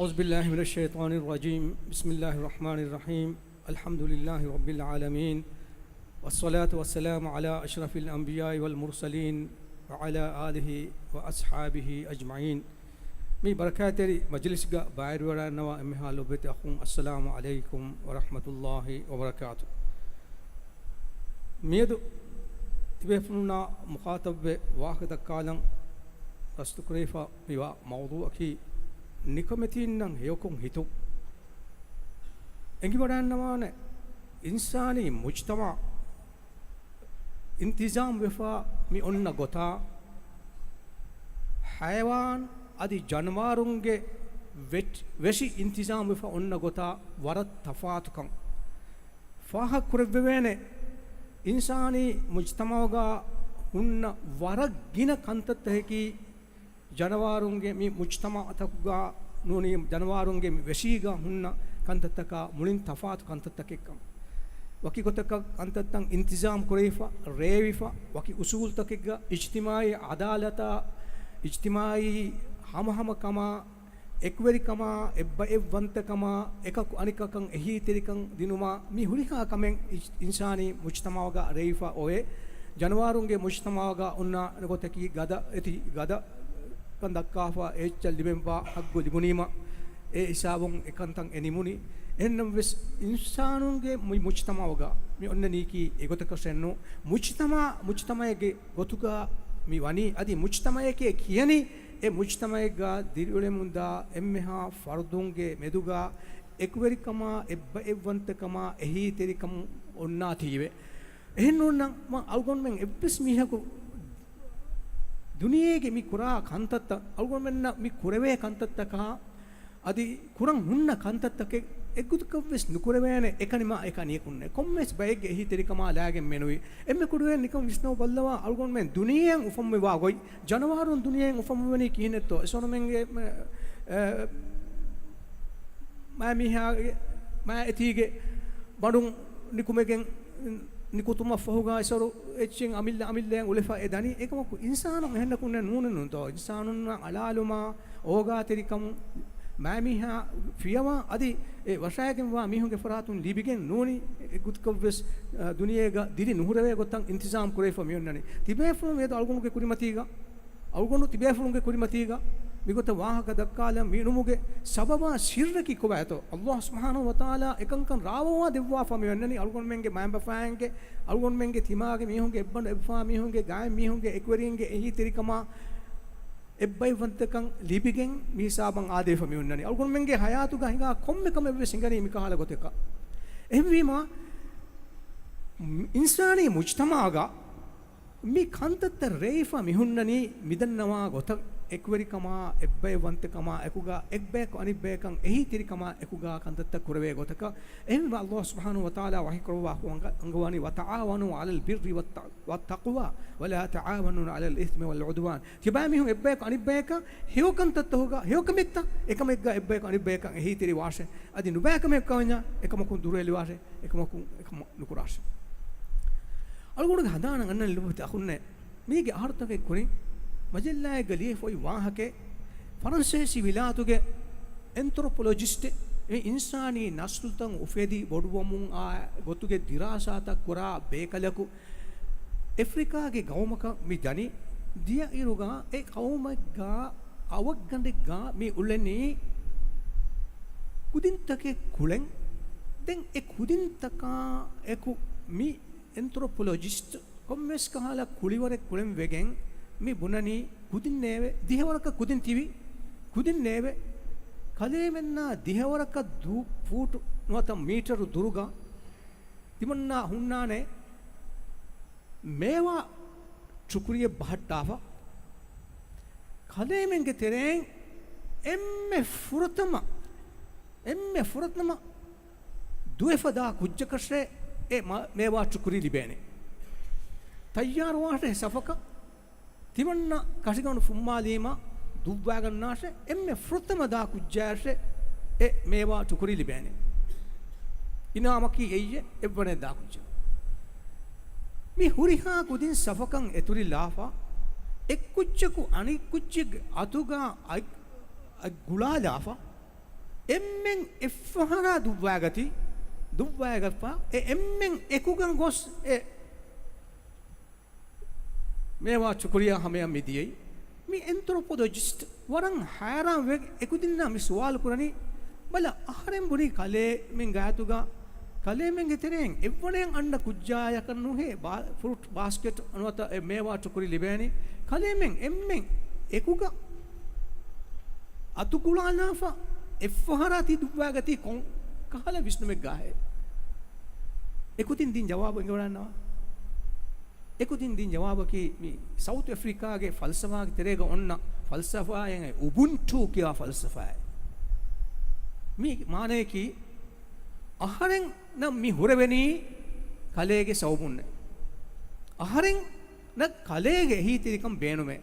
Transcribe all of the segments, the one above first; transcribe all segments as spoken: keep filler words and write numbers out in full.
أعوذ بالله من الشيطان الرجيم. بسم الله الرحمن الرحيم. الحمد لله رب العالمين. والصلاة والسلام على أشرف الأنبياء والمرسلين وعلى آله وأصحابه أجمعين. މި ބަރަކާތްތެރި މަޖިލިސްގަ ބައިވެރިވެވަޑައިގަންނަވާ އެންމެހާ ލޮބުވެތި އަޚުން، އައްސަލާމު ޢަލައިކުމް ވަރަޙްމަތުﷲި ވަބަރަކާތު. މިއަދު ތިބޭފުޅުންނާ މުޚާޠަބުވެ ވާހަކަ ދައްކާލަން ގަސްތުކުރެވިފަ މިވާ މައުޟޫޢަކީ، ނިކަމެތީންނަށް ހެޔޮކޮށް ހިތުން. އެނގިވަޑައިގަންނަވާނެ، އިންސާނީ މުޖްތަމަޢު އިންތިޒާމް ވެފަ މި އޮންނަ ގޮތާ، ޙަޔަވާން އަދި ޖަނަވާރުންގެ ވެޓް-، ވެށި އިންތިޒާމް ވެފަ އޮންނަ ގޮތާ ވަރަށް ތަފާތުކަން ފާހަގަ ކުރެއްވެވޭނެ. އިންސާނީ މުޖްތަމަޢުގަ ހުންނަ ވަރަށް ގިނަ ކަންތައްތަކަކީ، ޖަނަވާރުންގެ މި މުޖްތަމަޢުތަކުގަ ނޫނީ، ޖަނަވާރުންގެ މި ވެށީގަ ހުންނަ ކަންތައްތަކާ މުޅިން ތަފާތު ކަންތައްތަކެއްކަން. ވަކި ގޮތަކަށް ކަންތައްތައް އިންތިޒާމް ކުރެވިފަ، ރޭވިފަ، ވަކި އުސޫލުތަކެއްގަ އިޖްތިމާޢީ ޢަދާލަތާ، އިޖްތިމާޢީ ހަމަހަމަކަމާ، އެކުވެރިކަމާ، އެއްބައެއްވަންތަކަމާ، އެކަކު އަނިކަކަށް އެހީތެރިކަން ދިނުމާ، މި ހުރިހާ ކަމެއް އި-، އިންސާނީ މުޖްތަމަޢުގަ ރޭވިފަ އޮވޭ. ޖަނަވާރުންގެ މުޖްތަމަޢުގަ އޮންނާނެ ގޮތަކީ ގަދަ އެތި ގަދަ ކަން ދައްކާފަ، އެއްޗެއް ލިބެންވާ ޙައްޤު ލިބުނީމަ، އެ ހިސާބުން އެކަންތައް އެ ނިމުނީ. އެހެންނަމަވެސް، އިންސާނުންގެ މު-، މުޖްތަމަޢުގަ މި އޮންނަނީކީ އެގޮތަކަށެއްނު. މުޖްތަމަޢު، މުޖްތަމަޢެއްގެ ގޮތުގަ މި ވަނީ، އަދި މުޖްތަމަޢެކޭ ކިޔަނީ، އެ މުޖްތަމަޢެއްގަ ދިރިއުޅެމުންދާ އެންމެހާ ފަރުދުންގެ މެދުގަ އެކުވެރިކަމާ، އެއްބައެއްވަންތަކަމާ، އެހީތެރިކަމުން އޮންނާތީވެ. އެހެންނޫންނަމަ، އަޅުގަނޑުމެން އެއްވެސް މީހަކު ދުނިޔޭގެ މި ކުރާ ކަންތައްތައް، އަޅުގަނޑުމެންނަށް މި ކުރެވޭ ކަންތައްތަކާ، އަދި ކުރަން ހުންނަ ކަންތައްތަކެއް އެއްގޮތަކަށްވެސް ނުކުރެވޭނެ އެކަނިމާ އެކަނިޔަކުންނެއް. ކޮންމެސް ބައެއްގެ އެހީތެރިކަމާ ލާގެން މެނުވީ. އެންމެ ކުޑަވެރިން ނިކަން ވިސްނަވަބައްލަވާ، އަޅުގަނޑުމެން ދުނިޔެއަށް އުފަންވެވާ ގޮތް، ޖަނަވާރުން ދުނިޔެއަށް އުފަންވެވަނީ ކިހިނެއްތޯ؟ އެސޮރުމެންގެ، އެ، މާ މީހާގެ، މާ އެތީގެ ބަނޑުން ނިކުމެގެން ނިކުތުމަށްފަހުގަ އެސޮރު އެއްޗެއް އަމިއްލަ އަމިއްލައަށް އުޅެފަ އެ ދަނީ. އެކަމަކު އިންސާނުން އެހެންނަކުންނެއް ނޫނެއްނުންތޯ؟ އިންސާނުންނަށް އަޅާލުމާ، އޯގާތެރިކަމުން، މާމީހާ ފިޔަވާ އަދި އެ ވަށައިގެންވާ މީހުންގެ ފަރާތުން ލިބިގެން ނޫނީ. އެގޮތަކަށްވެސް، އަ، ދުނިޔޭގަ ދިރި ނުހުރެވޭ ގޮތަށް އިންތިޒާމް ކުރެވިފަ މިއޮންނަނީ. ތިބޭފުޅުން މިއަދު އަޅުގަނޑުގެ ކުރިމަތީގަ، އަޅުގަނޑު ތިބޭފުޅުންގެ ކުރިމަތީގަ މިގޮތަށް ވާހަކަ ދައްކާލަން މިނުމުގެ ސަބަބާ ސިއްރަކީ ކޮބާތޯ؟ ﷲ ސުބްޙާނަހޫ ވަތަޢާލާ އެކަންކަން ރާވަވާ ދެއްވާފަ މިއޮންނަނީ. އަޅުގަނޑުމެންގެ މައިންބަފައިންގެ، އަޅުގަނޑުމެންގެ ތިމާގެ މީހުންގެ، އެއްބަނޑު އެއްބަފާ މީހުންގެ، ގާތް މީހުންގެ އެކުވެރިންގެ އެހީތެރިކަމާ، އެއްބައިވަންތަކަން ލިބިގެން މި ހިސާބަށް އާދެވިފަ މިއޮންނަނީ. އަޅުގަނޑުމެންގެ ޙަޔާތުގަ ހިނގާ ކޮންމެ ކަމެއްވެސް ހިނގަނީ މިކަހަލަ ގޮތަކަށް. އެހެންވީމާ، އިންސާނީ މުޖްތަމަޢުގަ މި ކަންތައްތައް ރޭވިފަ މިހުންނަނީ މިދަންނަވާ ގޮތަށް، އެކުވެރިކަމާ، އެއްބައިވަންތަކަމާ އެކުގަ، އެއްބަޔަކު އަނެއްބަޔަކަށް އެހީތެރިކަމާ އެކުގަ ކަންތައްތައް ކުރެވޭ ގޮތަކަށް. އެހެންވެ، ﷲ ސުބްޙާނަހޫ ވަތަޢާލާ ވަޙީކުރައްވާ އަންގަ-، އަންގަވަނީ، "وتعاونوا على البر والت-، والتقوى ولا تعاونوا على الإثم والعدوان." ތިބާމީހުން އެއްބަޔަކު އަނެއްބަޔަކަށް ހެޔޮކަންތައްތަކުގަ، ހެޔޮކަމެއްތައް އެކަމެއްގަ އެއްބަޔަކު އަނެއްބަޔަކަށް އެހީތެރިވާށޭ. އަދި ނުބައިކަމެއް ކަމަށް އެކަމަކުން ދުރުހެލިވާށޭ. އެކަމަކުން އެކަމަށް ނުކުރާށޭ. އަޅުގަނޑުގެ ހަނދާނަށް އަންނަން ލިބުނީ އަޚުންނޭ، މީގެ އަހަރުތަކެއް ކުރިން މަޖައްލާއެއްގަ ލިޔެފަ އޮތް ވާހަކައެއް. ފަރަންސޭސި ވިލާތުގެ އެންތްރޮޕޮލޮޖިސްޓެއް، މި އިންސާނީ ނަސްލުތައް އުފެދި ބޮޑުވަމުން އާ ގޮތުގެ ދިރާސާތައް ކުރާ ބޭކަލަކު، އެފްރިކާގެ ގައުމަކަށް މި ދަނީ. ދިޔައިރުގަ އެ ގައުމެއްގަ އަވަށްގަނޑެއްގަ މި އުޅެނީ ކުދިންތަކެއް ކުޅެން. ދެން އެ ކުދިންތަކާ އެކު މި އެންތްރޮޕޮލޮޖިސްޓް ކޮންމެސް ކަހަލަ ކުޅިވަރެއް ކުޅެން ވެގެން މި ބުނަނީ ކުދިންނޭވެ، ދިހަވަރަކަށް ކުދިން ތިބި، ކުދިންނޭވެ، ކަލޭމެންނާ ދިހަވަރަކަށް ދު ފޫޓު ނުވަތަ މީޓަރު ދުރުގަ ތިމަންނާ ހުންނާނެ މޭވާ ޓުކުރިއެއް ބަހައްޓާފަ. ކަލޭމެންގެ ތެރެއިން އެންމެ ފުރަތަމަ، އެންމެ ފުރަތަމަ ދުވެފަ ދާ ކުއްޖަކަށޭ އެ މަ-، މޭވާ ޓުކުރި ލިބޭނެ. ތައްޔާރުވާށޭ ސަފަކަށް، ތިމަންނަ ކަށިގަނޑު ފުއްމާލީމަ ދުއްވާގަންނާށޭ، އެންމެ ފުރަތަމަ ދާ ކުއްޖާއަށޭ އެ މޭވާ ޓުކުރި ލިބޭނެ. އިނާމަކީ އެއްޔެ، އެއްވަނަ ދާ ކުއްޖަ. މި ހުރިހާ ކުދިން ސަފަކަށް އެތުރިލާފަ، އެއްކުއްޖަކު އަނެއްކުއްޖެއްގެ އަތުގަ އަތް، އަތް ގުޅާލާފަ، އެންމެން އެއްފަހަރާ ދުއްވާގަތީ، ދުއްވާގަތްފަ އެ އެންމެން އެކުގަ ގޮސް އެ މޭވާ ޗުކުރިޔާ ހަމަޔަށް މި ދިޔައީ. މި އެންތްރޮޕޮލޮޖިސްޓް ވަރަށް ހައިރާންވެ އެކުދިންނާ މި ސުވާލު ކުރަނީ، ބަލަ، އަހަރެން ބުނީ ކަލޭމެން ގާތުގަ، ކަލޭމެންގެ ތެރެއިން އެއްވަނައަށް އަންނަ ކުއްޖާޔަކަށް ނުހޭ، ބާ-، ފްރޫޓް ބާސްކެޓް ނުވަތަ އެ މޭވާ ޗުކުރި ލިބޭނީ. ކަލޭމެން އެންމެން އެކުގަ އަތުގުޅާލާފަ އެއްފަހަރާ ތި ދުއްވާގަތީ ކޮން ކަހަލަ ވިސްނުމެއްގާހޭ؟ އެކުދިން ދިން ޖަވާބު އެނގިވަޑަންނަވާ. އެކުދިން ދިން ޖަވާބަކީ މި ސައުތު އެފްރިކާގެ ފަލްސަފާގެ ތެރޭގަ އޮންނަ ފަލްސަފާއެއް، އުބުންޓޫ ކިޔާ ފަލްސަފާއެއް. މި މާނަޔަކީ، އަހަރެންނަށް މި ހުރެވެނީ ކަލޭގެ ސަބަބުންނޭ. އަހަރެންނަށް ކަލޭގެ އެހީތެރިކަން ބޭނުމޭ.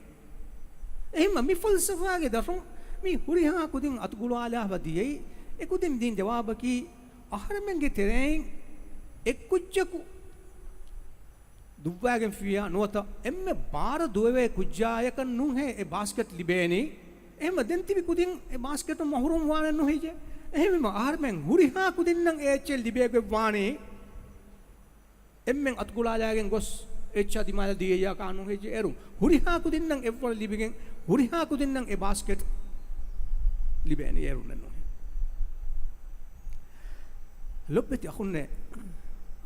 އެހެންމަ މި ފަލްސަފާގެ ދަށުން މި ހުރިހާ ކުދިން އަތުގުޅާލާފަ ދިޔައީ، އެކުދިން ދިން ޖަވާބަކީ، އަހަރެމެންގެ ތެރެއިން އެއްކުއްޖަކު ދުއްވާގެންފިއްޔާ ނުވަތަ އެންމެ ބާރަ ދުވެވޭ ކުއްޖާޔަކަށް ނުހޭ އެ ބާސްކެޓް ލިބޭނީ. އެހެންމަ ދެން ތިބި ކުދިން އެ ބާސްކެޓުން މަހުރޫމް ވާނެ ނުހިޖެ. އެހެންވީމަ އަހަރެމެން ހުރިހާ ކުދިންނަށް އެ އެއްޗެއް ލިބޭގޮތް ވާނީ. އެންމެން އަތުގުޅާލާގެން ގޮސް އެއްޗާ ދިމާލަށް ދިޔައްޔާ ކާނޫނު ހެއްޔެ އޭރު ހުރިހާ ކުދިންނަށް އެއްވަރަށް ލިބިގެން ހުރިހާ ކުދިންނަށް އެ ބާސްކެޓް ލިބޭނީ އޭރުންނެއް ނޫނޭ. ލޮބްވެތި އަޚުންނޭ،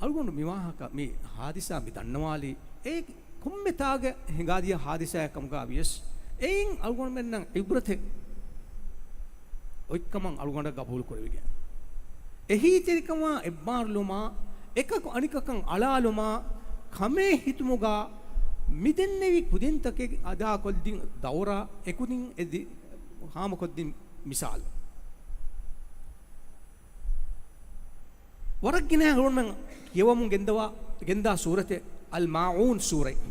އަޅުގަނޑު މި ވާހަކަ މި ހާދިސާ މި ދަންނަވާލީ އޭ ކޮންމެ ތާގެ ހިނގާދިޔަ ހާދިސާއެއް ކަމުގަ ވިޔަސް، އެއިން އަޅުގަނޑުމެންނަށް ޢިބްރަތެއް އޮތްކަމަށް އަޅުގަނޑަށް ގަބޫލު ކުރެވިގެން. އެހީތެރިކަމާ އެއްބާރުލުމާ، އެކަކު އަނިކަކަށް އަޅާލުމާ، ކަމޭ ހިތުމުގަ މިދެންނެވި ކުދިންތަކެއް އަދާކޮށްދިން ދައުރާ އެކުދިން އެދި ހާމަކޮށްދިން މިސާލު. ވަރަށް ގިނަ އަޅުގަނޑުމެން ކިޔަވަމުން ގެންދަވާ، ގެންދާ ސޫރަތެއް އަލް މާޢޫން ސޫރަތް.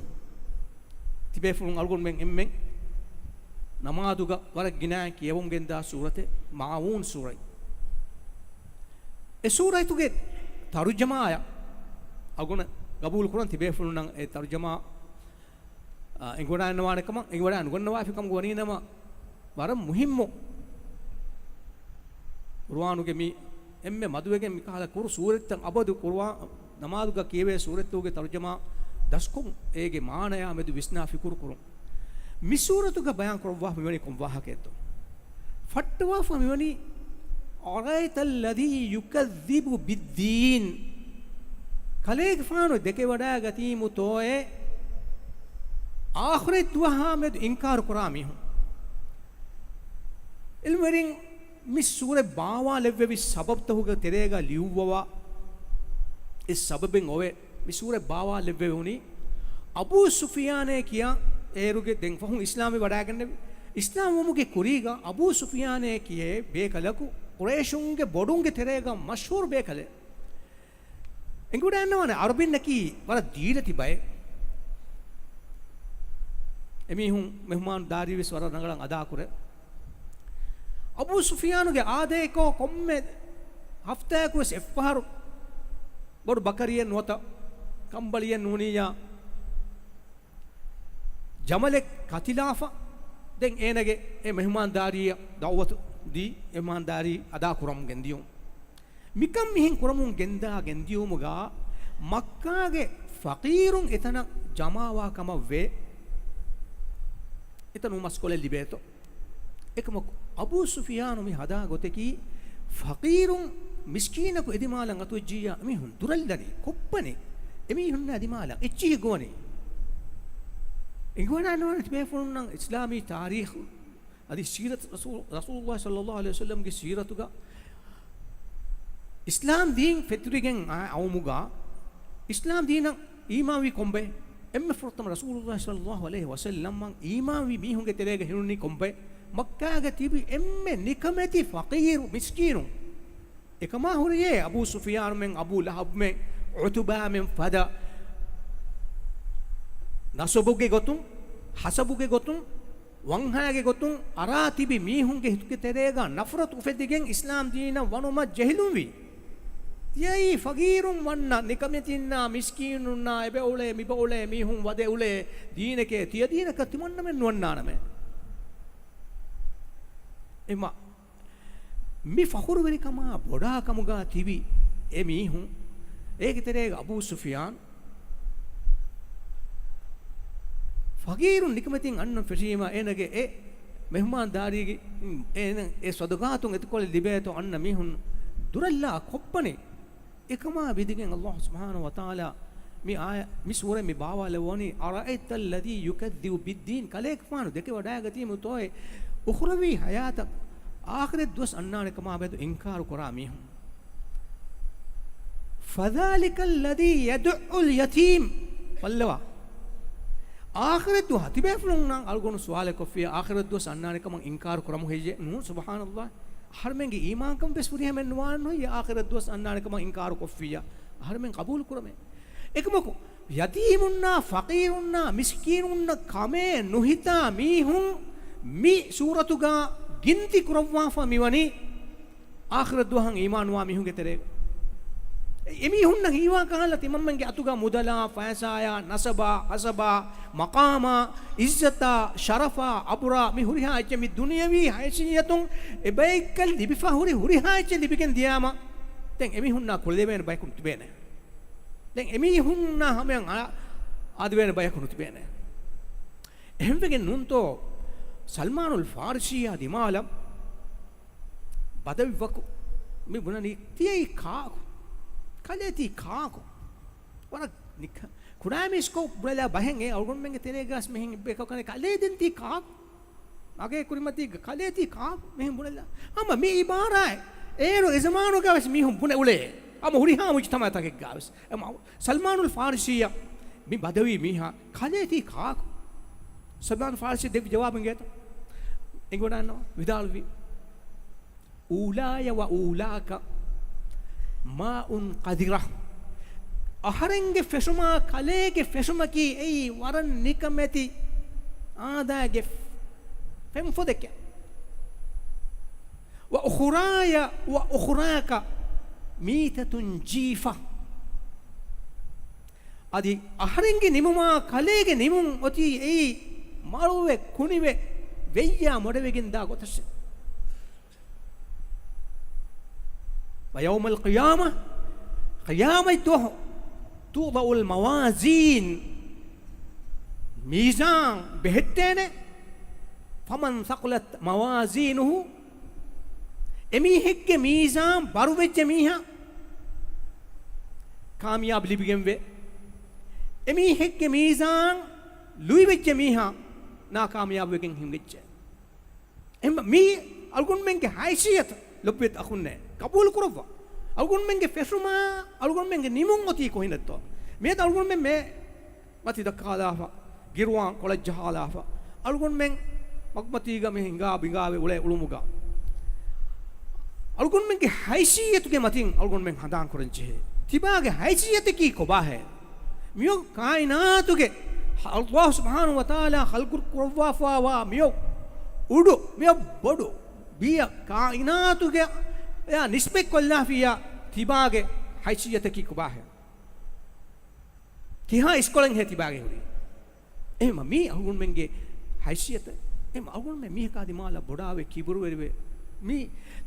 ތިބޭފުޅުން އަޅުގަނޑުމެން އެންމެން ނަމާދުގަ ވަރަށް ގިނައިން ކިޔަވަމުން ގެންދާ ސޫރަތެއް މާޢޫން ސޫރަތް. އެ ސޫރަތުގެ ތަރުޖަމާއަށް އަޅުގަނޑު ގަބޫލު ކުރަން ތިބޭފުޅުންނަށް އެ ތަރުޖަމާ އެނގިވަޑައިންނަވާނެ ކަމަށް، އެނގިވަޑައި ނުގަންނަވާފި ކަމުގަ ވަނީ ނަމަ، ވަރަށް މުހިއްމު ޤުރުއާނުގެ މި އެންމެ މަދުވެގެން މިކަހަލަ ކުރު ސޫރަތްތައް އަބަދު ޤުރުއާ، ނަމާދުގަ ކިޔެވޭ ސޫރަތްތަކުގެ ތަރުޖަމާ ދަސްކޮށް، އޭގެ މާނަޔާ މެދު ވިސްނާ ފިކުރު ކުރުން. މި ސޫރަތުގަ ބަޔާން ކުރައްވާފަ މިވަނީ ކޮން ވާހަކައެއްތޯ؟ ފައްޓަވާފަ މިވަނީ، أَرَأَيْتَ الَّذِي يُكَذِّبُ بِالدِّينِ. ކަލޭގެފާނު ދެކެވަޑައިގަތީމުތޯއޭ އާޚިރަތް ދުވަހާ މެދު އިންކާރު ކުރާ މީހުން. ޢިލްމުވެރިން މި ސޫރަތް ބާވާލެއްވެވި ސަބަބުތަކުގެ ތެރޭގަ ލިޔުއްވަވާ އެ ސަބަބެއް އޮވެ، މި ސޫރަތް ބާވާލެއްވެވުނީ އަބޫ ސުފިޔާނޭ ކިޔާ އޭރުގެ ދެން ފަހުން އިސްލާމްވެ ވަޑައިގެންނެވި. އިސްލާމް ވުމުގެ ކުރީގަ އަބޫ ސުފިޔާނޭ ކިޔޭ ބޭކަލަކު ޤުރައިޝުންގެ ބޮޑުންގެ ތެރޭގަ މަޝްހޫރު ބޭކަލެއް. އެނގިވަޑައިންނަވާނެ ޢަރަބިންނަކީ ވަރަށް ދީނަތި ބައެއް. އެމީހުން މެހުމާނުދާރީވެސް ވަރަށް ރަނގަޅަށް އަދާކުރޭ. އަބޫ ސުފިޔާނުގެ އާދައެއްކޮށް ކޮންމެ ހަފްތާއަކުވެސް އެއްފަހަރު ބޮޑު ބަކަރިއެއް ނުވަތަ ކަނބަޅިއެއް ނޫނިއްޔާ، ޖަމަލެއް ކަތިލާފަ، ދެން އޭނަގެ އެ މެހުމާންދާރީއަށް ދަޢުވަތު ދީ، މެހުމާންދާރީ އަދާކުރަމުން ގެންދިޔުން. މިކަން މިހެން ކުރަމުން ގެންދާ ގެންދިޔުމުގަ މައްކާގެ ފަޤީރުން އެތަނަށް ޖަމާވާ ކަމަށް ވޭ. އެތަނުން މަސްކޮޅެއް ލިބޭތޯ. އެކަމަކު އަބޫ ސުފިޔާނު މި ހަދާ ގޮތަކީ، ފަޤީރުން މިސްކީނަކު އެދިމާލަށް އަތުވެއްޖިއްޔާ އެމީހުން ދުރަށްލަނީ، ކޮށްޕަނީ، އެމީހުންނާ ދިމާލަށް އެއްޗިހި ގޮވަނީ. އެނގިވަޑައިންނަވާނެ ތިބޭފުޅުންނަށް އިސްލާމީ ތާރީޚު އަދި ސީރަތު ރަސޫ-، ރަސޫލުﷲ ޞައްލަﷲ ޢަލައިހި ވަސައްލަމްގެ ސީރަތުގަ އިސްލާމް ދީން ފެތުރިގެން އަ-، އައުމުގަ، އިސްލާމް ދީނަށް އީމާންވީ ކޮންބައެއް؟ އެންމެ ފުރަތަމަ ރަސޫލުﷲ ޞައްލަﷲ ޢަލައިހި ވަސައްލަމަށް އީމާންވި މީހުންގެ ތެރޭގަ ހިނުނީ ކޮންބައެއް؟ މައްކާގަ ތިބި އެންމެ ނިކަމެތި ފަޤީރު މިސްކީނުން. އެކަމާ ހުރެޔޭ އަބޫ ސުފިޔާނުމެން، އަބޫ ލަހަބްމެން، ޢުތުބާމެން ފަދަ ނަސަބުގެ ގޮތުން، ޙަސަބުގެ ގޮތުން، ވަންހައިގެ ގޮތުން އަރާ ތިބި މީހުންގެ ހިތުގެ ތެރޭގަ ނަފްރަތު އުފެދިގެން އިސްލާމް ދީނަށް ވަނުމަށް ޖެހިލުންވީ. ތިޔައީ ފަޤީރުން ވަންނަ، ނިކަމެތިންނާ، މިސްކީނުންނާ، އެބައުޅޭ، މިބައުޅޭ، މީހުން ވަދެ އުޅޭ ދީނެކޭ، ތިޔަ ދީނަކަށް ތިމަންނަމެން ނުވަންނާނަމޭ. އެމަ މި ފަޚުރުވެރިކަމާ ބޮޑާ ކަމުގާ ތިބި އެ މީހުން، އޭގެ ތެރޭގަ އަބޫ ސުފިޔާން، ފަގީރުން ނިކަމެތިން އަންނަން ފެށީމަ، އޭނަގެ އެ މެހުމާންދާރީގެ، އޭނަ އެ ސަދަގާތުން އެތިކޮޅެއް ލިބޭތޯ އަންނަ މީހުން ދުރަށްލާ ކޮށްފަނީ. އެކަމާ ވިދިގެން ﷲ ސުބްޙާނަހޫ ވަތަޢާލާ މި އާޔަ، މި ސޫރަ މި ބާވާލެވުނީ، أَرَأَيْتَ الَّذِي يُكَذِّبُ بِالدِّينِ، ކަލޭގެފާނު ދެކެވަޑައިގަތީމު ތޯއޭ އުޚްރަވީ ޙަޔާތަށް، އާޚިރަތް ދުވަސް އަންނާނެ ކަމާ މެދު އިންކާރު ކުރާ މީހުން. فَذَلِكَ الَّذِي يَدُعُّ الْيَتِيمَ. ބައްލަވާ. އާޚިރަތް ދުވަހަށް ތިބޭފުޅުންނާ އަޅުގަނޑު ސުވާލެއް ކޮށްފިއްޔާ، އާޚިރަތް ދުވަސް އަންނާނެ ކަމަށް އިންކާރު ކުރަމު ހެއްޔޭ؟ ނޫން، ސުބްޙާނަﷲ. އަހަރުމެންގެ އީމާންކަން ވެސް ފުރިހަމައެއް ނުވާން ހޮއްޔާ، އާޚިރަތް ދުވަސް އަންނާނެ ކަމަށް އިންކާރު ކޮށްފިއްޔާ، އަހަރުމެން ޤަބޫލު ކުރަމޭ. އެކަމަކު، ޔަތީމުންނާ، ފަޤީރުންނާ، މިސްކީނުންނަށް ކަމޭ ނުހިތާ މީހުން މި ސޫރަތުގަ ގިންތި ކުރައްވާފަ މިވަނީ، އާޚިރަތް ދުވަހަށް އީމާންވާ މީހުންގެ ތެރޭގަ. އެމީހުންނަށް ހީވާ ކަހަލަ ތިމަންމެންގެ އަތުގަ މުދަލާ، ފައިސާޔާ، ނަސަބާ، ހަސަބާ، މަޤާމާ، އިއްޒަތާ، ޝަރަފާ، އަބުރާ، މި ހުރިހާ އެއްޗެއް، މި ދުނިޔަވީ ހައިސިއްޔަތުން އެބައެއްކަލް ލިބިފަ ހުރި ހުރިހާ އެއްޗެއް ލިބިގެން ދިޔާމަ، ދެން އެމީހުންނާ ކުޅެދެވޭނެ ބަޔަކު ނުތިބޭނެ. ދެން އެމީހުންނާ ހަމަޔަށް އާ، އާދެވޭނެ ބަޔަކު ނުތިބޭނެ. އެހެންވެގެން ނޫންތޯ ސަލްމާނުލް ފާރިސީއާ ދިމާލަށް ބަދަވި ވަކު މި ބުނަނީ، ތިޔައީ ކާކު؟ ކަލޭ ތީ ކާކު؟ ވަރަށް ނިކަ-، ކުޑަމީސްކޮށް ބުނެލާ ބަހެއް އެ އަޅުގަނޑުމެންގެ ތެރޭގަސް މިހެން ބޭކަކަނެ، ކަލޭ ދެން ތީ ކާކު؟ މަގޭ ކުރިމަތީގަ ކަލޭ ތީ ކާކު؟ މިހެން ބުނެލާ. ހަމަ މި އިބާރާތް އޭރު އެ ޒަމާނުގަ ވެސް މީހުން ބުނެ އުޅޭ. ހަމަ ހުރިހާ މުޖުތަމަޢުތަކެއްގަ ވެސް. އެ މަ-، ސަލްމާނުލް ފާރިސީއަށް މި ބަދަވީ މީހާ، ކަލޭ ތީ ކާކު؟ ސަލްމާނުލް ފާރިސީ ދެއްވި ޖަވާބު އިނގޭތަ؟ އެނގިވަޑައިގަންނަވާ. ވިދާޅުވީ، أولاي وأولاك ماء قذرة. އަހަރެންގެ ފެށުމާ ކަލޭގެ ފެށުމަކީ އެއީ ވަރަށް ނިކަމެތި އާދައިގެ ފެންފޮދެކޭ. وأخراي وأخراك ميتة جيفة. އަދި އަހަރެންގެ ނިމުމާ ކަލޭގެ ނިމުން އޮތީ އެއީ މަރުވެ ކުނިވެ ވެއްޔާ މޮޑެވިގެންދާ ގޮތަށް. ويوم القيامة، ޤިޔާމަތް ދުވަހު، توضع الموازين، މީޒާން ބެހެއްޓޭނެ. فمن ثقلت موازينه، އެމީހެއްގެ މީޒާން ބަރުވެއްޖެ މީހާ ކާމިޔާބު ލިބިގެންވޭ. އެމީހެއްގެ މީޒާން ލުއިވެއްޖެ މީހާ ނާކާމިޔާބުވެގެން ހިނގައްޖެ. އެހެން މީ އަޅުގަނޑުމެންގެ ހައިސިއްޔަތު ލޮބުވެތި އަޚުންނޭ ޤަބޫލު ކުރައްވާ. އަޅުގަނޑުމެންގެ ފެށުމާ، އަޅުގަނޑުމެންގެ ނިމުން އޮތީ ކޮހިނެއްތޯ؟ މިއަދު އަޅުގަނޑުމެން މޭ މަތި ދައްކާލާފަ، ގިރުވާން ކޮޅަށް ޖަހާލާފަ، އަޅުގަނޑުމެން މަގުމަތީގަ މި ހިނގާ ބިނގާވެ އުޅޭ އުޅުމުގަ، އަޅުގަނޑުމެންގެ ހައިސިއްޔަތުގެ މަތިން އަޅުގަނޑުމެން ހަނދާން ކުރަން ޖެހޭ. ތިބާގެ ހައިސިއްޔަތަކީ ކޮބާހޭ؟ މިއޮއް ކާއިނާތުގެ ﷲ ސުބްޙާނަހޫ ވަތަޢާލާ ޚަލްޤު ކުރައްވާފައިވާ މިއޮއް އުޑު، މިއޮއް ބޮޑު ބިޔަ ކާއިނާތުގެ އެއާ ނިސްބަތް ކޮށްލާފިއްޔާ ތިބާގެ ހައިސިއްޔަތަކީ ކޮބާހޭ؟ ކިހާ އިސްކޮޅެއްހޭ ތިބާގެ ހުރީ؟ އެހެންމަ މީ އަޅުގަނޑުމެންގެ ހައިސިއްޔަތެއް. އެހެންމަ އަޅުގަނޑުމެން މީހަކާ ދިމާލަށް ބޮޑާވެ ކިބުރުވެރިވެ، މި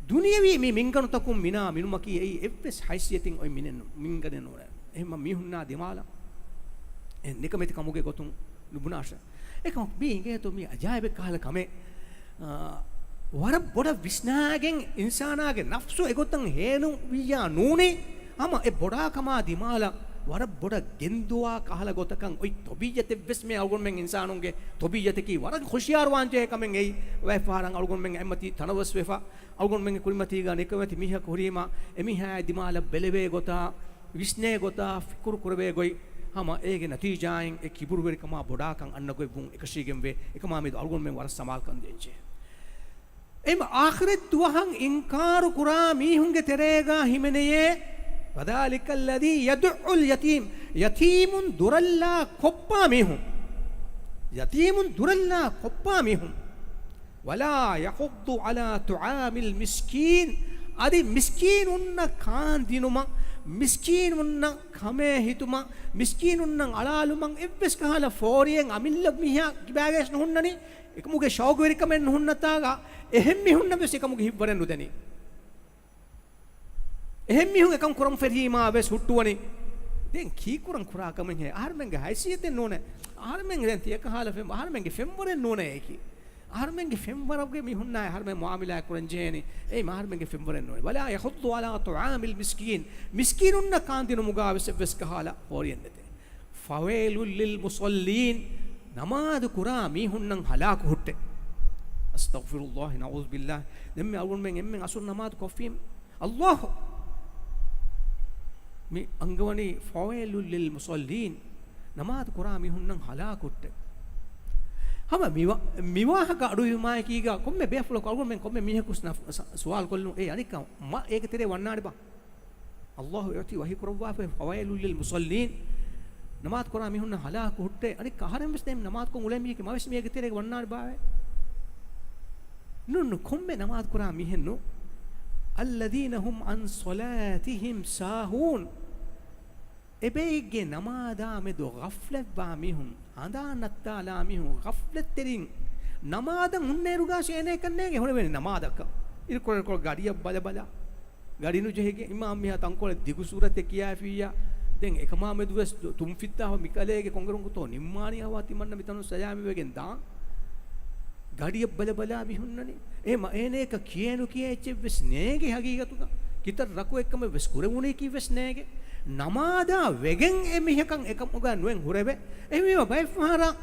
ދުނިޔަވީ މި މިންގަނޑުތަކުން މިނާ މިނުމަކީ އެއީ އެއްވެސް ހައިސިއްޔަތެއް އޮތް މިނެއް ނޫ-، މިންގަނޑެއް ނޫނޭ. އެހެންމަ މީހުންނާ ދިމާލަށް އެ ނިކަމެތި ކަމުގެ ގޮތުން ނުބުނާށޭ. އެކަމަކު މީ އިނގޭތޯ މީ އަޖާއިބެއް ކަހަލަ ކަމެއް. އާ، ވަރަށް ބޮޑަށް ވިސްނާގެން އިންސާނާގެ ނަފްސު އެގޮތަށް ހޭނުން ވިއްޔާ ނޫނީ، ހަމަ އެ ބޮޑާކަމާ ދިމާލަށް ވަރަށް ބޮޑަށް ގެންދުވާ ކަހަލަ ގޮތަކަށް އޮތް ތަބީއަތެއްވެސް މޭ އަޅުގަނޑުމެން އިންސާނުންގެ ތަބީއަތަކީ ވަރަށް ހުޝިޔާރުވާންޖެހޭ ކަމެއް އެއީ. ވައިފަހަރަށް އަޅުގަނޑުމެން އެއްމަތީ ތަނަވަސްވެފަ، އަޅުގަނޑުމެންގެ ކުރިމަތީގަ ނިކަމެތި މީހަކު ހުރީމަ، އެމީހާ ދިމާލަށް ބެލެވޭ ގޮތާ، ވިސްނޭ ގޮތާ، ފިކުރު ކުރެވޭ ގޮތް، ހަމަ އޭގެ ނަތީޖާއިން އެ ކިބުރުވެރިކަމާ ބޮޑާކަން އަންނަ ގޮތްވުން އެކަށީގެންވޭ. އެކަމާ މެދު އަޅުގަނޑުމެން ވަރަށް ސަމާލުކަން ދޭންޖެހޭ. އެހެންމަ އާޚިރަތް ދުވަހަށް އިންކާރު ކުރާ މީހުންގެ ތެރޭގަ ހިމެނެޔޭ، فذلك الذي يدع اليتيم، ޔަތީމުން ދުރަށްލާ ކޮށްފާ މީހުން. ޔަތީމުން ދުރަށްލާ ކޮށްފާ މީހުން. ولا يحض على طعام المسكين، އަދި މިސްކީނުންނަށް ކާން ދިނުމަށް، މިސްކީނުންނަށް ކަމޭ ހިތުމަށް، މިސްކީނުންނަށް އަޅާލުމަށް އެއްވެސް ކަހަލަ ފޯރިއެއް އަމިއްލަ މީހާ ކިބާގައިސް ނުހުންނަނީ. އެކަމުގެ ޝައުގުވެރިކަމެއް ނުހުންނަތާގަ އެހެން މީހުންނަށް ވެސް އެކަމުގެ ހިތްވަރެއް ނުދެނީ. އެހެން މީހުން އެކަން ކުރަން ފެށީމާ ވެސް ހުއްޓުވަނީ. ދެން ކީކުރަން ކުރާ ކަމެއްހޭ؟ އަހަރުމެންގެ ހައިސިއްޔަތެއް ނޫނޭ. އަހަރުމެން ދެން ތިޔަކަހާލަ ފެން، އަހަރުމެންގެ ފެންވަރެއް ނޫނޭ އެކީ. އަހަރުމެންގެ ފެންވަރުގެ މީހުންނާ އަހަރުމެން މުއާމިލާ ކުރަން ޖެހޭނީ. އެއީ އަހަރުމެންގެ ފެންވަރެއް ނޫނޭ. ولا يحض على طعام المسكين. މިސްކީނުންނަށް ކާންދިނުމުގާ ވެސް އެއްވެސް ކަހާލަ ފޯރިއެއް ނެތޭ. فويل للمصلين. ނަމާދު ކުރާ މީހުންނަށް ހަލާކު ހުއްޓޭ. أستغفر الله، نعوذ بالله. ދެންމެ އަޅުގަނޑުމެން އެންމެން އަސުރު ނަމާދު ކޮށްފީމު. އައްލާހު! މި އަންގަވަނީ فويل للمصلين. ނަމާދު ކުރާ މީހުންނަށް ހަލާކު ހުއްޓޭ. ހަމަ މިވާ-، މިވާހަކަ އަޑުއިވުމާއެކީގަ ކޮންމެ ބޭފުޅަކު އަޅުގަނޑުމެން ކޮންމެ މީހަކު ސު-، ސުވާލު ކޮށްލުން އޭ އަނެއްކާ މަ އޭގެ ތެރޭ ވަންނާނެބާ؟ އައްލާހު އެއޮތީ ވަޙީ ކުރައްވާފައި، فويل للمصلين. ނަމާދު ކުރާ މީހުންނަށް ހަލާކު ހުއްޓޭ. އަނެއްކާ އަހަރެން ވެސް ދެން ނަމާދުކޮށް އުޅޭ މީހެއްގެ މަވެސް މީގެ ތެރޭގަ ވަންނާނެ ބާވޭ؟ ނޫން، ނޫން، ކޮންމެ ނަމާދު ކުރާ މީހެއްނު. الذين هم عن صلاتهم ساهون. އެބައެއްގެ ނަމާދާ މެދު ޣަފްލަތްވާ މީހުން، ހަނދާން ނައްތާލާ މީހުން، ޣަފްލަތްތެރިން ނަމާދަށް ހުންނައިރުގާ އޭނައަކަށް ނޭނގެ ހުރެވޭނެ ނަމާދަކަށް. އިރުކޮޅެއް ކޮޅެއް ގަޑިއަށް ބަލަ ބަލާ. ގަޑި ނުޖެހިގެން އިމާމް މީހާ ތަންކޮޅެއް ދިގު ސޫރަތެއް ކިޔާފިއްޔާ، ދެން އެކަމާ މެދުވެސް ތުންފިއްތާފަ މިކަލޭގެ ކޮންގަރުން ގޮތޯ ނިންމާނީ އަވާ ތިމަންނަ މިތަނުން ސަލާމިވެގެން ދާން. ގަޑިއަށް ބަލަ ބަލާ މި ހުންނަނީ. އެ މަ-، އޭނަޔަކަށް ކިޔޭ ނުކިޔޭ އެއްޗެއްވެސް ނޭނގެ ހަގީގަތުގަ. ކިތައް ރަކު އެއްކަމެއްވެސް ކުރެވުނީކީވެސް ނޭނގެ. ނަމާދާ ވެގެން އެ މީހަކަށް އެކަމުގަ ނުއެން ހުރެވޭ. އެހެންވީމަ ބައެއްފަހަރަށް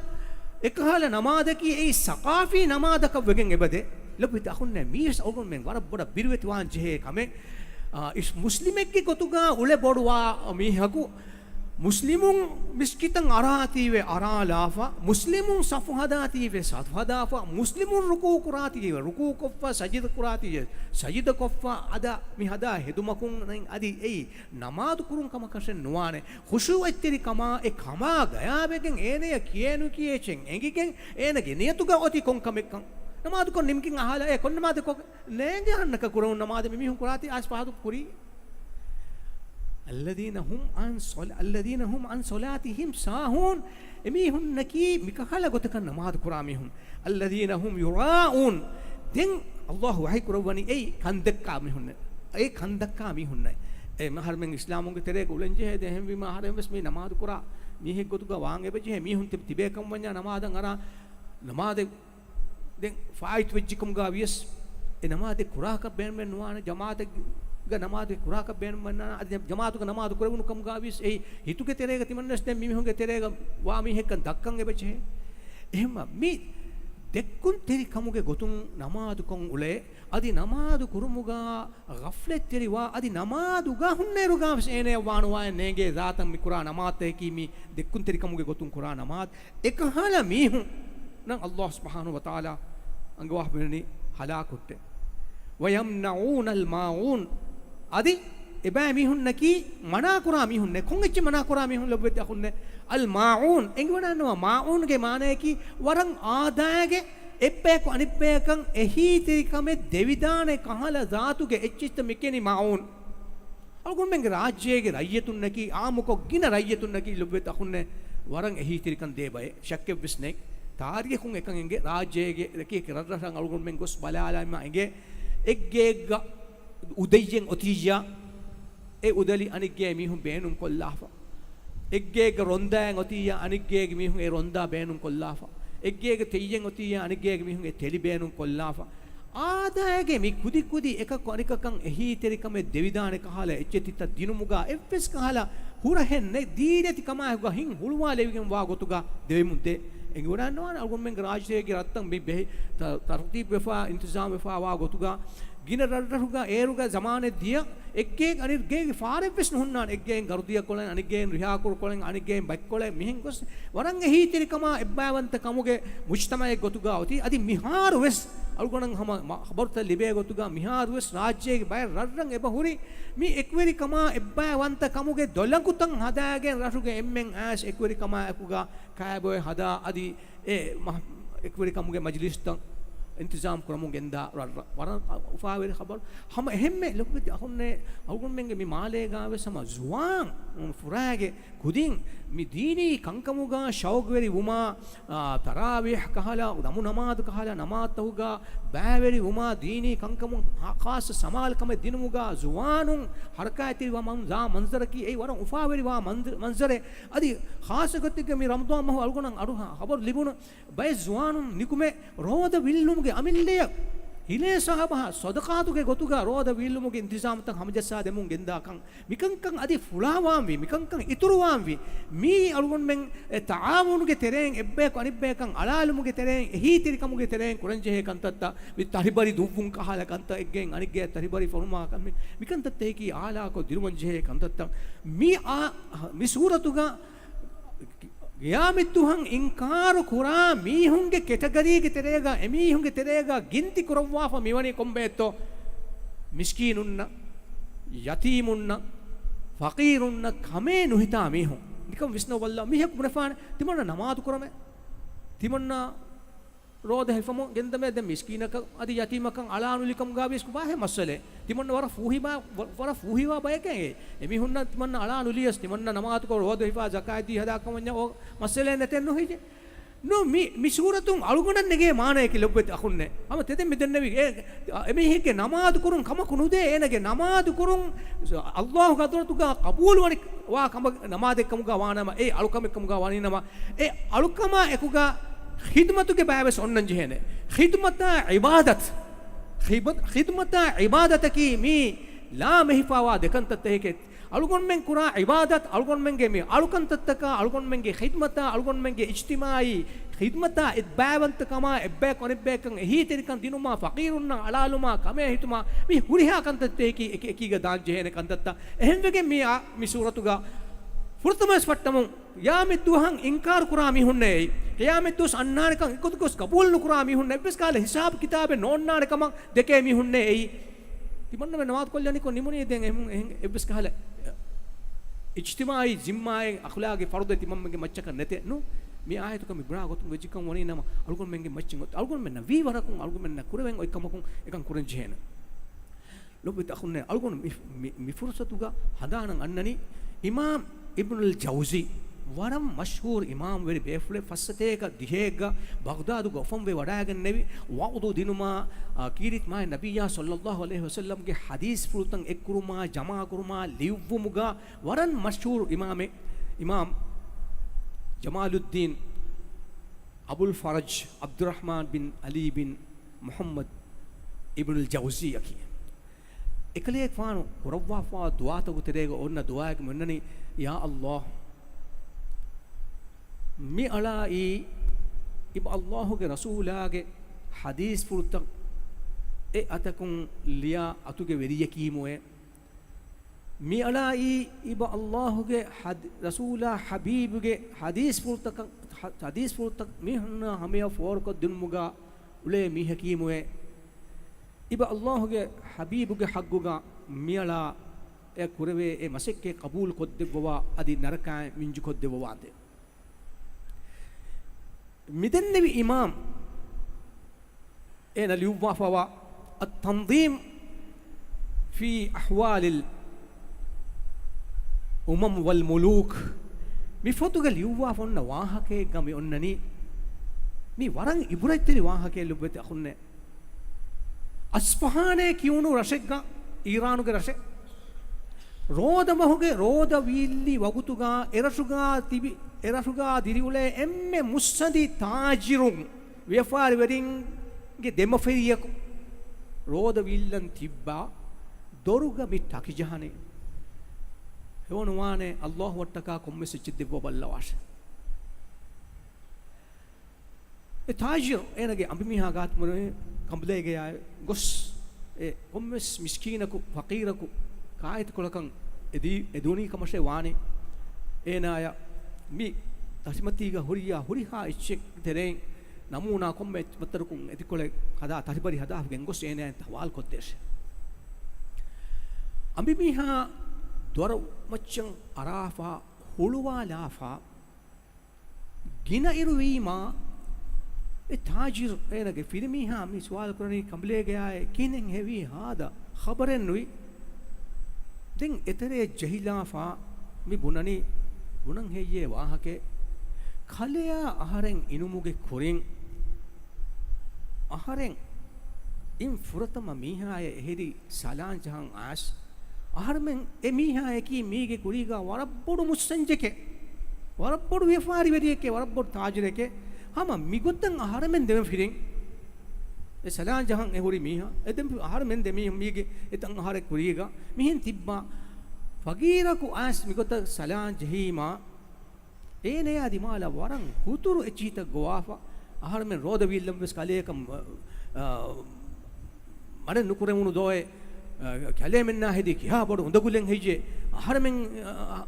އެކަހަލަ ނަމާދަކީ އެއީ ސަޤާފީ ނަމާދަކަށް ވެގެން އެބަދޭ. ލޮބުވެތި އަޚުންނޭ، މީވެސް އަޅުގަނޑުމެން ވަރަށް ބޮޑަށް ބިރުވެތިވާން ޖެހޭ ކަމެއް. އާ، އިސް މުސްލިމެއްގެ ގޮތުގަ އުޅެ ބޮޑުވާ މީހަކު މުސްލިމުން މިސްކިތަށް އަރާތީވެ އަރާލާފަ، މުސްލިމުން ސަފު ހަދާތީވެ ސަފު ހަދާފަ، މުސްލިމުން ރުކޫ ކުރާތީވެ ރުކޫ ކޮށްފަ، ސަޖިދަ ކުރާތީވެ ސަޖިދަ ކޮށްފަ، އަދަ މި ހަދާ ހެދުމަކުން އަދި އެއީ ނަމާދު ކުރުން ކަމަކަށެއް ނުވާނެ. ޚުޝޫޢަތްތެރި ކަމާ އެ ކަމާ ގަޔާވެގެން އޭނަޔަށް ކިޔޭނުކިޔޭ އެއްޗެއް އެނގިގެން އޭނަގެ ނިޔަތުގަ އޮތީ ކޮން ކަމެއްކަން. ނަމާދުކޮށް ނިމިގެން އަހާލާ އޭ ކޮން ނަމާދެއް ކޮށް ނޭނގެ އަހަންނަކަށް ކުރެވުނު ނަމާދެއް މި މީހުން ކުރާތީ އާސް ފާހަގަ ކުރީ. الذين هم عن صل-، الذين هم عن صلاتهم ساهون. އެމީހުންނަކީ މިކަހަލަ ގޮތަކަށް ނަމާދު ކުރާ މީހުން. الذين هم يراءون. ދެން އައްލާހު ވަޙީ ކުރައްވަނީ އެއީ ކަންދައްކާ މީހުންނެއް. އެ ކަންދައްކާ މީހުންނެއް. އެ އަހަރުމެން އިސްލާމުގެ ތެރޭގަ އުޅެންޖެހޭ ދެ އެހެންވީމަ އަހަރެން ވެސް މީ ނަމާދު ކުރާ މީހެއް ގޮތުގަ ވާން އެބަޖެހޭ މީހުން ތި-، ތިބޭ ކަމަށް ވަންޏާ ނަމާދަށް އަރާ ނަމާދެއް ދެން ފާއިތުވެއްޖެކަމުގަ ވިޔަސް، އެ ނަމާދެއް ކުރާކަށް ބޭނުމެއް ނުވާނެ، ޖަމާޢަތެއްގަ ނަމާދެއް ކުރާކަށް ބޭނުމެއް ނުވާނެ، އަދި ޖަމާޢަތުގަ ނަމާދު ކުރެވުނު ކަމުގަ ވިޔަސް، އެ ހިތުގެ ތެރޭގަ ތިމަންނަސް ދެން މި މީހުންގެ ތެރޭގަ ވާ މީހެއްކަން ދައްކަން އެބަޖެހޭ. އެހެންމަ މި ދެއްކުންތެރި ކަމުގެ ގޮތުން ނަމާދުކޮށް އުޅޭ، އަދި ނަމާދު ކުރުމުގަ ޣަފްލަތްތެރިވާ، އަދި ނަމާދުގަ ހުންނައިރުގަ ވެސް އޭނަޔަށް ވާނުވާއެއް ނޭނގޭ ޒާތަށް މި ކުރާ ނަމާދަކީ މި ދެއްކުންތެރި ކަމުގެ ގޮތުން ކުރާ ނަމާދު. އެކަހަލަ މީހުންނަށް އައްލާހު ސުބްޙާނަހޫ ވަތަޢާލާ އަންގަވާފަ މިވަނީ ހަލާކު ހުއްޓޭ. ويمنعون الماعون. އަދި އެބައި މީހުންނަކީ މަނާކުރާ މީހުންނޭ. ކޮން އެއްޗެއް މަނާކުރާ މީހުން ލޮބުވެތި އަޚުންނޭ؟ الماعون. އެނގިވަޑަންނަވާ މާޢޫންގެ މާނަޔަކީ ވަރަށް އާދައިގެ އެއްބަޔަކު އަނެއްބަޔަކަށް އެހީތެރިކަމެއް ދެވިދާނެ ކަހަލަ ޒާތުގެ އެއްޗެއްތަ މިކެނި މާޢޫން. އަޅުގަނޑުމެންގެ ރާއްޖޭގެ ރައްޔިތުންނަކީ، އާއްމުކޮށް ގިނަ ރައްޔިތުންނަކީ ލޮބުވެތި އަޚުންނޭ ވަރަށް އެހީތެރިކަން ދޭ ބައެއް. ޝައްކެއްވެސް ނެތް. ތާރީޚުން އެކަން އެނގޭ، ރާއްޖޭގެ އެކި އެކި ރަށްރަށަށް އަޅުގަނޑުމެން ގޮސް ބަލާލައިމާ އެނގޭ، އެއްގޭގަ އުދައްޔެއް އޮތިއްޔާ، އެ އުދަލި އަނެއްގޭ މީހުން ބޭނުން ކޮށްލާފަ. އެއްގޭގަ ރޮންދާއެއް އޮތިއްޔާ، އަނެއްގޭގެ މީހުން އެ ރޮންދާ ބޭނުން ކޮށްލާފަ. އެއްގޭގަ ތެއްޔެއް އޮތިއްޔާ، އަނެއްގޭގެ މީހުން އެ ތެލި ބޭނުން ކޮށްލާފަ. އާދައިގެ މި ކުދި ކުދި އެކަކު އަނެކަކަށް އެހީތެރިކަމެއް ދެވިދާނެ ކަހަލަ އެއްޗެތިތައް ދިނުމުގަ އެއްވެސް ކަހަލަ ހުރަހެއް ނެތް. ދީނީތި ކަމާއެކުގަ ހިތް ހުޅުވާލެވިގެން ވާ ގޮތުގަ ދެވެމުން ދޭ. އެނގިވަޑަންނަވާނެ އަޅުގަނޑުމެންގެ ރާއްޖޭގެ ރަށްތައް މި ބެހި-، ތަ-، ތަރުތީބުވެފަ، އިންތިޒާމްވެފަ ވާ ގޮތުގަ ގިނަ ރަށްރަށުގަ އޭރުގަ ޒަމާނެއް ދިޔަ އެއްގޭގެ އަނެއްގޭގެ ފާރެއްވެސް ނުހުންނާނެ. އެއްގޭން ގަރުދިޔަ ކޮޅެން، އަނެއްގޭން ރިހާކުރު ކޮޅެން، އަނެއްގޭން ބަތްކޮޅެއް މިހެން ގޮސް ވަރަށް އެހީތެރިކަމާ އެއްބައިވަންތަ ކަމުގެ މުޖްތަމައެއް ގޮތުގަ އޮތީ. އަދި މިހާރު ވެސް އަޅުގަނޑަށް ހަމަ މަ-، ޚަބަރުތައް ލިބޭ ގޮތުގަ މިހާރު ވެސް ރާއްޖޭގެ ބައެއް ރަށްރަށް އެބަ ހުރި މި އެކުވެރިކަމާ އެއްބައިވަންތަ ކަމުގެ ދޮލަނގުތައް ހަދާގެން ރަށުގެ އެންމެން އައިސް އެކުވެރިކަމާއެކުގަ ކާބޮއެ ހަދާ އަދި އެ މަ-، އެކުވެރިކަމުގެ މަޖިލިސްތައް އިންތިޒާމް ކުރަމުން ގެންދާ ރަ-، ރަ-، ވަރަށް އުފާވެރި ޚަބަރު. ހަމަ އެހެންމެ ލޮބުވެތި އަޚުންނޭ، އަޅުގަނޑުމެންގެ މި މާލޭގާވެސް ހަމަ ޒުވާން ފުރާގެ ކުދިން މި ދީނީ ކަންކަމުގަ ޝައުގުވެރި ވުމާ، އާ، ތަރާވީޙް ކަހަލަ، ދަމު ނަމާދު ކަހަލަ، ނަމާދުތަކުގަ ބައިވެރި ވުމާ، ދީނީ ކަންކަމުން ޚާއްޞަ ސަމާލުކަމެއް ދިނުމުގަ ޒުވާނުން ޙަރަކާތްތެރިވާ މަން-، ޒާ މަންޒަރަކީ އެއީ ވަރަށް އުފާވެރިވާ މަންޒަ-، މަންޒަރެއް. އަދި ޚާއްޞަ ގޮތެއްގަ މި ރަމަޟާން މަހު އަޅުގަނޑަށް އަޑު ހަ-، ޚަބަރު ލިބުނު ބައެއް ޒުވާނުން ނިކުމެ ރޯދަ ވިއްލުމުގެ އަމިއްލަޔަށް ހިލޭ ސަހަބަހަށް ޞަދަޤާތުގެ ގޮތުގަ ރޯދަ ވިއްލުމުގެ އިންތިޒާމުތައް ހަމަޖައްސާ ދެމުން ގެންދާކަން. މިކަންކަން އަދި ފުޅާވާންވީ، މިކަންކަން އިތުރުވާންވީ. މީ އަޅުގަނޑުމެން އެ ތަޢާވުނުގެ ތެރެއިން އެއްބަޔަކު އަނެއްބަޔަކަށް އަޅާލުމުގެ ތެރެއިން އެހީތެރިކަމުގެ ތެރެއިން ކުރަންޖެހޭ ކަންތައްތައް. މި ތަރިބަރި ދުއްވުން ކަހާލަ ކަންތައް، އެއްގެއިން އަނެއްގެއަށް ތަރިބަރި ފޮނުމާ ކަން، މި، މިކަންތައްތަކަކީ އާލާކޮށް ދިރުވަންޖެހޭ ކަންތައްތައް. މި އާ-، މި ސޫރަތުގަ ޤިޔާމަތްދުވަހަށް އިންކާރު ކުރާ މީހުންގެ ކެޓަގަރީގެ ތެރޭގަ، އެމީހުންގެ ތެރޭގަ ގިންތި ކުރައްވާފަ މިވަނީ ކޮންބައެއްތޯ؟ މިސްކީނުންނަށް، ޔަތީމުންނަށް، ފަޤީރުންނަށް ކަމޭ ނުހިތާ މީހުން. ނިކަން ވިސްނަވައްލާ، މީހަކު ބުނެފާނެ، ތިމަންނަ ނަމާދު ކުރަމޭ، ތިމަންނަ ރޯދަ ހިފަމުން ގެންދަމޭ، ދެން މިސްކީނަކަށް އަދި ޔަތީމަކަށް އަޅާނުލިކަމުގަ ވިޔަސް ވާހެ މައްސަލައެއް. ތިމަންނަ ވަރަށް ފޫހިވާ، ވަ-، ވަރަށް ފޫހިވާ ބަޔެކޭ. އެމީހުންނަށް ތިމަންނަ އަޅާނުލިޔަސް، ތިމަންނަ ނަމާދުކޮށް ރޯދަ ހިފާ ޒަކާތް ދީ ހަދާކަމަށް ވަންޏާ އޯ މައްސަލައެއް ނެތެއް ނުހިޖެ. ނޫން މި، މި ސޫރަތުން އަޅުގަނޑަށް ނެގޭ މާނަޔަކީ ލޮބުވެތި އަޚުންނޭ. ހަމަ ތެދެއް މި ދެންނެވި. އެ، އެމީހެއްގެ ނަމާދު ކުރުން ކަމަކު ނުދޭ. އޭނަގެ ނަމާދު ކުރުން ﷲ ގެ ޙަޟްރަތުގަ ޤަބޫލު ވަނި ވާ ކަމަށް ނަމާދެއް ކަމުގަ ވާނަމަ، އެ އަޅުކަމެއް ކަމުގަ ވަނީނަމަ، އެ އަޅުކަމާ އެކުގަ ޚިދުމަތުގެ ބައިވެސް އޮންނަން ޖެހޭނެ. ޚިދުމަތާ ޢިބާދަތު، ޚިދު-، ޚިދުމަތާ ޢިބާދަތަކީ މީ ލާ މެހިފާވާ ދެކަންތައްތަކެކޭ. އަޅުގަނޑުމެން ކުރާ ޢިބާދަތު، އަޅުގަނޑުމެންގެ މި އަޅުކަންތައްތަކާ، އަޅުގަނޑުމެންގެ ޚިދުމަތާ، އަޅުގަނޑުމެންގެ އިޖްތިމާޢީ ޚިދުމަތާ އެއްބައިވަންތަކަމާ، އެއްބަޔަކު އަނެއްބަޔަކަށް އެހީތެރިކަން ދިނުމާ، ފަޤީރުންނަށް އަޅާލުމާ، ކަމޭ ހިތުމާ، މި ހުރިހާ ކަންތައްތަކަކީ އެކި އެކީގަ ދާން ޖެހޭނެ ކަންތައްތައް. އެހެންވެގެން މި އާ، މި ސޫރަތުގަ ފުރަތަމަވެސް ފައްޓަމުން ޤިޔާމަތްދުވަހަށް އިންކާރު ކުރާ މީހުންނޭ އެއީ. ޤިޔާމަތްދުވަސް އަންނާނެކަން އެގޮތަށް ގޮސް ޤަބޫލު ނުކުރާ މީހުންނޭ. އެއްވެސް ކަހަލަ ހިސާބު ކިތާބެއް ނޯންނާނެ ކަމަށް ދެކޭ މީހުންނޭ އެއީ. ތިމަންނަމެން ނަމާދު ކޮށްލަނިކޮށް ނިމުނީ ދެން އެހެން އެއްވެސް ކަހަލަ އިޖްތިމާޢީ ޒިންމާއެއް އަޚުލާގީ ފަރުޟެއް ތިމަންމެންގެ މައްޗަކަށް ނެތޭ. ނޫން، މި އާޔަތުގަ މި ބުނާ ގޮތުން ވެއްޖިކަން ވަނީ ނަމަ، އަޅުގަނޑުމެންގެ މައްޗިން އޮތް، އަޅުގަނޑުމެންނަށް ވީ ވަރަކުން، އަޅުގަނޑުމެންނަށް ކުރެވެން އޮތް ކަމަކުން އެކަން ކުރަން ޖެހޭނެ. ލޮބުވެތި އަޚުންނޭ، އަޅުގަނޑު މި، މި، މި ފުރުޞަތުގަ ހަނދާނަށް އަންނަނީ އިމާމް އިބްނުލް ޖައުޒީ، ވަރަށް މަޝްހޫރު އިމާމްވެރި ބޭފުޅެއް، ފައްސަތޭކަ ދިހައެއްގަ ބަޣްދާދުގަ އުފަންވެ ވަޑައިގެންނެވި، ވަޢުޡު ދިނުމާ، އާ، ކީރިތި މާތް ނަބިއްޔާ ޞައްލައްލާހު ޢަލައިހި ވަސައްލަމްގެ ޙަދީޘްފުޅުތައް އެއްކުރުމާ، ޖަމާކުރުމާ، ލިޔުއްވުމުގަ ވަރަށް މަޝްހޫރު އިމާމެއް، އިމާމް ޖަމާލުއްދީން އަބުލް ފަރަޖް ޢަބްދުއްރަޙްމާން ބިން ޢަލީ ބިން މުޙައްމަދު އިބްނުލް ޖައުޒީއަކީ. އެކަލޭގެފާނު ކުރައްވާފާ ދުޢާތަކުގެ ތެރޭގަ އޮންނަ ދުޢާއެއް މި އޮންނަނީ، ޔާ ﷲ، މި އަޅާއީ އިބަ ﷲ ގެ ރަސޫލާގެ ޙަދީޘްފުޅުތައް އެ އަތަކުން ލިޔާ އަތުގެ ވެރިޔަކީމުއޭ. މި އަޅާއީ އިބަ ﷲ ގެ ޙަދ-، ރަސޫލާ ޙަބީބުގެ ޙަދީޘްފުޅުތަކަށް، ޙަ-، ޙަދީޘްފުޅުތައް މީހުންނާ ހަމަޔަށް ފޯރުކޮށްދިނުމުގަ އުޅޭ މީހަކީމުއޭ. އިބަ ﷲ ގެ ޙަބީބުގެ ޙައްޤުގަ މިއަޅާ އެ ކުރެވޭ އެ މަސައްކަތް ޤަބޫލު ކޮށްދެއްވަވާ، އަދި ނަރަކައިން ވިންޖު ކޮށްދެއްވަވާނދޭ. މިދެންނެވި އިމާމް އޭނަ ލިޔުއްވާފަވާ އައްތަންޒީމް ފީ އަޙްވާލިލް އުމަމް ވަލް މުލޫކް މި ފޮތުގަ ލިޔުއްވާފަ އޮންނަ ވާހަކައެއްގަ މި އޮންނަނީ. މި ވަރަށް އިބުރަތްތެރި ވާހަކައެއް ލޮބުވެތި އަޚުންނޭ. އަސްފަހާނޭ ކިޔުނު ރަށެއްގަ، އީރާނުގެ ރަށެއް، ރޯދަމަހުގެ ރޯދަ ވީއްލި ވަގުތުގަ އެރަށުގަ ތިބި، އެރަށުގަ ދިރިއުޅޭ އެންމެ މުއްސަނދި ތާޖިރުން، ވިޔަފާރިވެރިންގެ ދެމަފިރިޔަކު ރޯދަ ވީއްލަން ތިއްބާ ދޮރުގަ މި ޓަކި ޖަހަނީ. ހެޔޮނުވާނެ ﷲ އަށްޓަކާ ކޮންމެސް އެއްޗެއް ދެއްވާ ބައްލަވާށެ. އެ ތާޖިރު އޭނަގެ އަނބިމީހާ ގާތު މުރެ ކަނބުލޭގެޔާ ގޮސް، އެ ކޮންމެސް މިސްކީނަކު، ފަޤީރަކު ކާއެތިކޮޅަކަށް އެދީ، އެދުނީ ކަމަށޭ ވާނީ. އޭނާޔަށް މި ތަށިމަތީގަ ހުރިޔާ ހުރިހާ އެއްޗެއް ތެރެއިން ނަމޫނާ ކޮންމެ ވައްތަރަކުން އެތިކޮޅެއް ހަދާ ތަށިބަރި ހަދާފަ ގެންގޮސް އޭނާޔަށް ހަވާލު ކޮށްދޭށޭ. އަނބިމީހާ ދޮރު މައްޗަށް އަރާފަ ހުޅުވާލާފަ ގިނަ އިރު ވީމާ، އެ ތާޖިރު އޭނަގެ ފިރިމީހާ މި ސުވާލު ކުރަނީ ކަނބުލޭގަޔާއޭ ކިހިނެއް ހެވީ ހާދަ ޚަބަރެއް ނުވި. ދެން އެތެރޭ ޖެހިލާފާ މި ބުނަނީ، ބުނަން ހެއްޔޭ ވާހަކައެއް؟ ކަލެޔާ އަހަރެން އިނުމުގެ ކުރިން އަހަރެން އިން ފުރަތަމަ މީހާޔަށް އެހެރީ ސަލާން ޖަހަން އައިސް، އަހަރެމެން އެ މީހާޔަކީ މީގެ ކުރީގާ ވަރަށް ބޮޑު މުއްސަންޖެކޭ، ވަރަށް ބޮޑު ވިޔަފާރިވެރިއެކޭ، ވަރަށް ބޮޑު ތާޖިރެކޭ. ހަމަ މިގޮތަށް އަހަރެމެން ދެމެ ފިރިން އެ ސަލާން ޖަހަން އެ ހުރި މީހާ، އެ ދެން އަހަރެމެން ދެ މީހުން މީގެ އެތަން އަހަރެއް ކުރީގަ މިހެން ތިއްބާ. ފަގީރަކު އައިސް މިގޮތަށް ސަލާން ޖެހީމާ، އޭނަޔާ ދިމާލަށް ވަރަށް ހުތުރު އެއްޗިހިތައް ގޮވާފަ، އަހަރެމެން ރޯދަ ވީއްލަން ވެސް ކަލޭކަށް، އަ، މަޑެއް ނުކުރެވުނު ދޯއޭ، އަ، ކަލޭމެންނާ ހެދީ ކިހާ ބޮޑު އުނދަގުލެއް ހެއްޔޭ؟ އަހަރެމެން،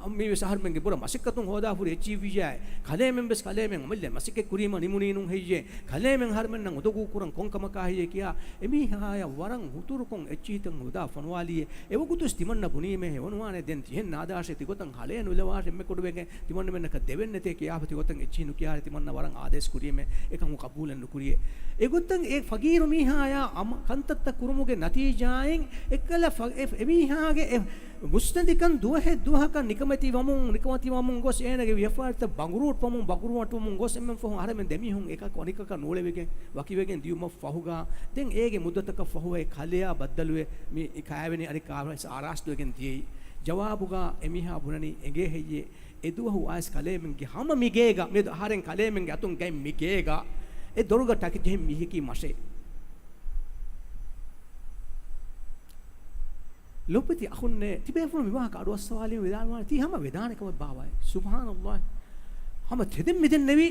އަ، މީވެސް އަހަރެމެންގެ ބުރަ މަސައްކަތުން ހޯދާފުރި އެއްޗިހި ވިއްޔާއޭ. ކަލޭމެން ވެސް ކަލޭމެން އަމިއްލަ މަސައްކަތް ކުރީމަ ނިމުނީ ނޫން ހެއްޔޭ؟ ކަލޭމެން އަހަރެމެންނަށް އުނދަގޫ ކުރަން ކޮން ކަމަކާ ހެއްޔޭ ކިޔާ އެމީހާޔަށް ވަރަށް ހުތުރުކޮށް އެއްޗިހިތައް ހޯދާ ފޮނުވާލީއޭ. އެވަގުތުވެސް ތިމަންނަ ބުނީމޭ އެ އޮނުވާނެ ދެން ތިހެން ނާދާށޭ ތިގޮތަށް ހަޅޭ ނުލަވާށޭ އެންމެ ކޮޑުވެގެން ތިމަންނަމެންނަކަށް ދެވެން ނެތޭ ކިޔާފަ ތިގޮތަށް އެއްޗިހި ނުކިޔާރޭ ތިމަންނަ ވަރަށް އާދޭސް ކުރީމޭ އެކަމު ޤަބޫލެއް ނުކުރިޔޭ. އެގޮތަށް އެ ފަގީރު މީހާޔާ އަމަ-، ކަންތައްތައް ކުރުމުގެ ނަތީޖާއިން އެކަލަ ފަ-، އެ، އެމީހާގެ އެ މުއްސަނދިކަން ދުވަހެއް ދުވަހަކަށް ނިކަމެތިވަމުން، ނިކަމެތިވަމުން ގޮސް އޭނަގެ ވިޔަފާރިތައް ބަނގުރޫޓްވަމުން، ބަނގުރޫޓްވަމުން ގޮސް އެންމެން ފަހުން އަހަރެމެން ދެމީހުން އެކަކު އަނެކަކަށް ނޫޅެވިގެން ވަކިވެގެން ދިޔުމަށް ފަހުގާ، ދެން އޭގެ މުއްދަތަކަށް ފަހު އެ ކަލެޔާ ބައްދަލުވެ މި ކާވެނި އަނެއްކާވެސް އާރާސްތުވެގެން ދިޔައީ. ޖަވާބުގާ އެމީހާ ބުނަނީ އެނގޭ ހެއްޔޭ؟ އެދުވަހު އައިސް ކަލޭމެންގެ ހަމަ މިގޭގަ، މިއަދު އަހަރެން ކަލޭމެންގެ އަތުން ގަތް މިގޭގަ، އެ ދޮރުގަ ޓަކި ޖެހި މީހަކީ މަށޭ. ލޮބުވެތި އަޚުންނޭ، ތިބޭފުޅުން މިވާހަކަ އަޑުއައްސަވާލީމަ ވިދާޅުވާނެ، ތީ ހަމަ ވެދާނެ ކަމެއް ބާވައޭ. ސުބްޙާނައްލާހް. ހަމަ ތެދެއް މެދެއް ނެވި،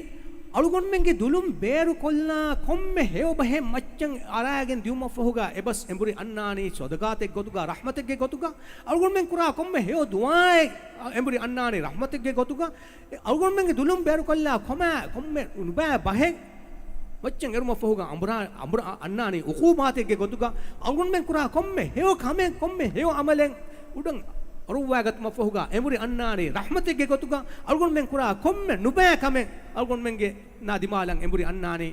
އަޅުގަނޑުމެންގެ ދުލުން ބޭރުކޮށްލާ ކޮންމެ ހެޔޮ ބަހެއް މައްޗަށް އަރާގެން ދިޔުމަށްފަހުގަ، އެބަސް އެނބުރި އަންނާނީ ޞަދަޤާތެއްގެ ގޮތުގަ، ރަޙްމަތެއްގެ ގޮތުގަ، އަޅުގަނޑުމެން ކުރާ ކޮންމެ ހެޔޮ ދުޢާއެއް އެނބުރި އަންނާނީ ރަޙްމަތެއްގެ ގޮތުގަ، އަޅުގަނޑުމެންގެ ދުލުން ބޭރުކޮށްލާ ކޮމާ ކޮންމެ ނުބައި ބަހެއް މައްޗަށް އެރުމަށްފަހުގަ އަނބުރާ-، އަނބުރާ-، އަންނާނީ ޢުޤޫބާތެއްގެ ގޮތުގަ، އަޅުގަނޑުމެން ކުރާ ކޮންމެ ހެޔޮ ކަމެއް، ކޮންމެ ހެޔޮ ޢަމަލެއް އުޑަން އަރުއްވާގަތުމަށްފަހުގަ އެނބުރި އަންނާނީ ރަޙްމަތެއްގެ ގޮތުގަ، އަޅުގަނޑުމެން ކުރާ ކޮންމެ ނުބައި ކަމެއް އަޅުގަނޑުމެންގެ ނާ ދިމާލަށް އެނބުރި އަންނާނީ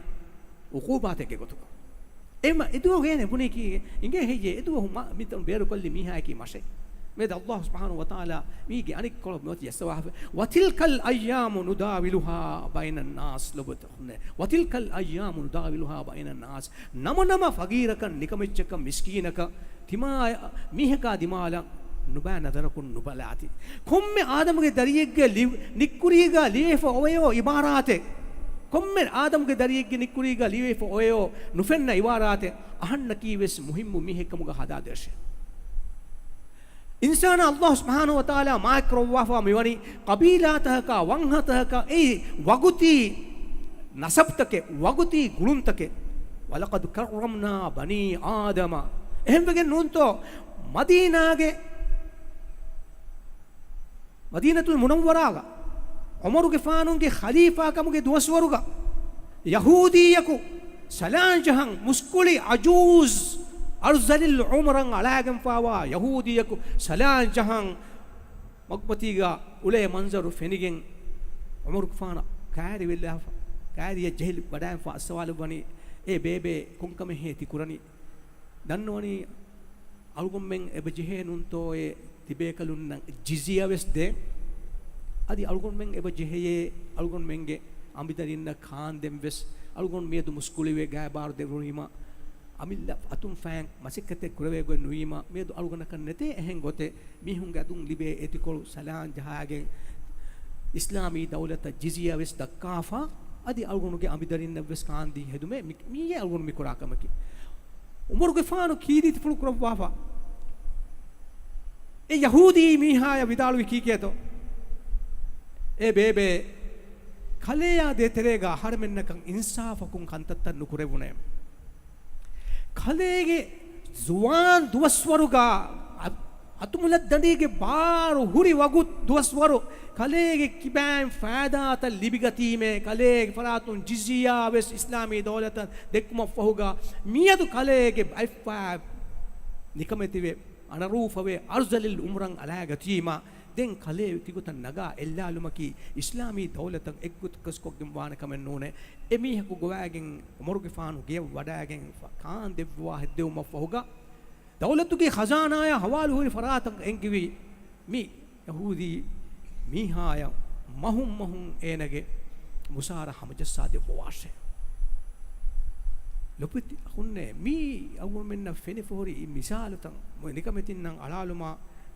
ޢުޤޫބާތެއްގެ ގޮތުގަ. އެމަ އެދުވަހު އޭނަ ބުނީކީ އިނގޭ ހެއްޔޭ؟ އެދުވަހު މަ-، މިތަން ބޭރުކޮށްލި މީހާޔަކީ މަށޭ. މިއަދު ﷲ ސުބްޙާނަހޫ ވަތަޢާލާ މީގެ އަނެއްކޮޅަށް މިއޮތީ އައްސަވާފަ، "وتلك الأيام نداولها بين الناس" ލޮބުވެތި އަޚުންނޭ. "وتلك الأيام نداولها بين الناس" ނަމަ ނަމަ ފަގީރަކަށް، ނިކަމެއްޗަކަށް، މިސްކީނަކަށް ތިމާ މީހަކާ ދިމާލަށް ނުބައި ނަޒަރަކުން ނުބަލާތި. ކޮންމެ އާދަމުގެ ދަރިއެއްގެ ލި-، ނިއްކުރީގަ ލިޔެފަ އޮވެޔޯ އިބާރާތެއް. ކޮންމެ އާދަމުގެ ދަރިއެއްގެ ނިއްކުރީގަ ލިޔެފަ އޮވެޔޯ ނުފެންނަ އިބާރާތެއް. އަހަންނަކީ ވެސް މުހިއްމު މީހެއް ކަމުގަ ހަދާދޭށޭ. އިންސާނާ ﷲ ސުބްޙާނަހޫ ވަތަޢާލާ މާތްކުރައްވާފަ މިވަނީ ޤަބީލާތަކަކާ، ވަންހަތަކަކާ، އެއީ ވަގުތީ ނަސަބްތަކެއް، ވަގުތީ ގުޅުންތަކެއް. "ولقد كرمنا بني آدم" އެހެންވެގެން ނޫންތޯ މަދީނާގެ، މަދީނަތުލް މުނައްވަރާގަ ޢުމަރުގެފާނުގެ ޚަލީފާކަމުގެ ދުވަސްވަރުގަ ޔަހޫދީއަކު ސަލާން ޖަހަން، މުސްކުޅި ޢަޖޫޒް އަރްޒަލިލް ޢުމުރަށް އަޅާގެންފާވާ ޔަހޫދީއަކު ސަލާން ޖަހަން، މަގުމަތީގަ އުޅޭ މަންޒަރު ފެނިގެން ޢުމަރުގެފާނަށް ކައިރިވެލާފަ، ކައިރިއަށް ޖެހިލި ވަޑައިގެންފާ އައްސަވާލައްވަނީ، "އޭ ބޭބޭ، ކޮންކަމެއްހޭ ތި ކުރަނީ؟ ދަންނަވަނީ އަޅުގަނޑުމެން އެބަ ޖެހޭ ނޫންތޯއޭ ތިބޭކަލުންނަށް ޖިޒިޔަ ވެސް ދޭން؟ އަދި އަޅުގަނޑުމެން އެބަ ޖެހެޔޭ އަޅުގަނޑުމެންގެ އަނބިދަރިންނަށް ކާންދެން ވެސް. އަޅުގަނޑު މިއަދު މުސްކުޅިވެ ގާތް ބާރު ދެވުނީމަ، އަމިއްލަ އަތުން ފައިން މަސައްކަތެއް ކުރެވޭ ގޮތް ނުވީމަ، މިއަދު އަޅުގަނޑަކަށް ނެތޭ އެހެން ގޮތެއް. މީހުންގެ އަތުން ލިބޭ އެތިކޮޅު ސަލާން ޖަހާގެން، އިސްލާމީ ދައުލަތަށް ޖިޒިޔާ ވެސް ދައްކާފަ، އަދި އަޅުގަނޑުގެ އަނބިދަރިންނަށް ވެސް ކާންދީ ހެދުމޭ. މި-، މިއީ އަޅުގަނޑު މި ކުރާ ކަމަކީ. ޢުމަރުގެފާނު ކީރިތިފުޅު ކުރައްވާފަ، އެ ޔަހޫދީ މީހާޔަށް ވިދާޅުވި ކީކޭތޯ؟ އޭ ބޭބޭ، ކަލެޔާ ދޭތެރޭގަ އަހަރެމެންނަކަށް އިންސާފަކުން ކަންތައްތައް ނުކުރެވުނޭ. ކަލޭގެ ޒުވާން ދުވަސްވަރުގަ، އަ-، އަތުމުލައްދަނޑީގެ ބާރު ހުރި ވަގުތު ދުވަސްވަރު، ކަލޭގެ ކިބައިން ފައިދާތައް ލިބިގަތީމޭ، ކަލޭގެ ފަރާތުން ޖިޒިޔާ ވެސް އިސްލާމީ ދައުލަތަށް ދެއްކުމަށްފަހުގަ، މިއަދު ކަލޭގެ ބައިފާ ނިކަމެތިވެ، އަނަރޫފަވެ، އަރްޒަލިލް އުމުރަށް އަލާގަތީމަ، ދެން ކަލޭ ތިގޮތަށް ނަގާ އެއްލާލުމަކީ އިސްލާމީ ދައުލަތަށް އެއްގޮތަކަސްކޮށްގެން ވާނެ ކަމެއް ނޫނޭ. އެ މީހަކު ގޮވާގެން ޢުމަރުގެފާނު ގެޔަށް ވަޑާގެން ފަ-، ކާން ދެއްވާ ހެއްދެވުމަށްފަހުގަ، ދައުލަތުގެ ޚަޒާނާޔާ ހަވާލުހުރި ފަރާތަށް އެންގިވި މި ޔަހޫދީ މީހާޔަށް މަހުން މަހުން އޭނަގެ މުސާރަ ހަމަޖައްސާ ދެއްވަވާށޭ. ލޮބުވެތި އަޚުންނޭ، މީ އަޅުގަނޑުމެންނަށް ފެނިފަހުރި މިސާލުތައް، ނިކަމެތިންނަށް އަޅާލުމާ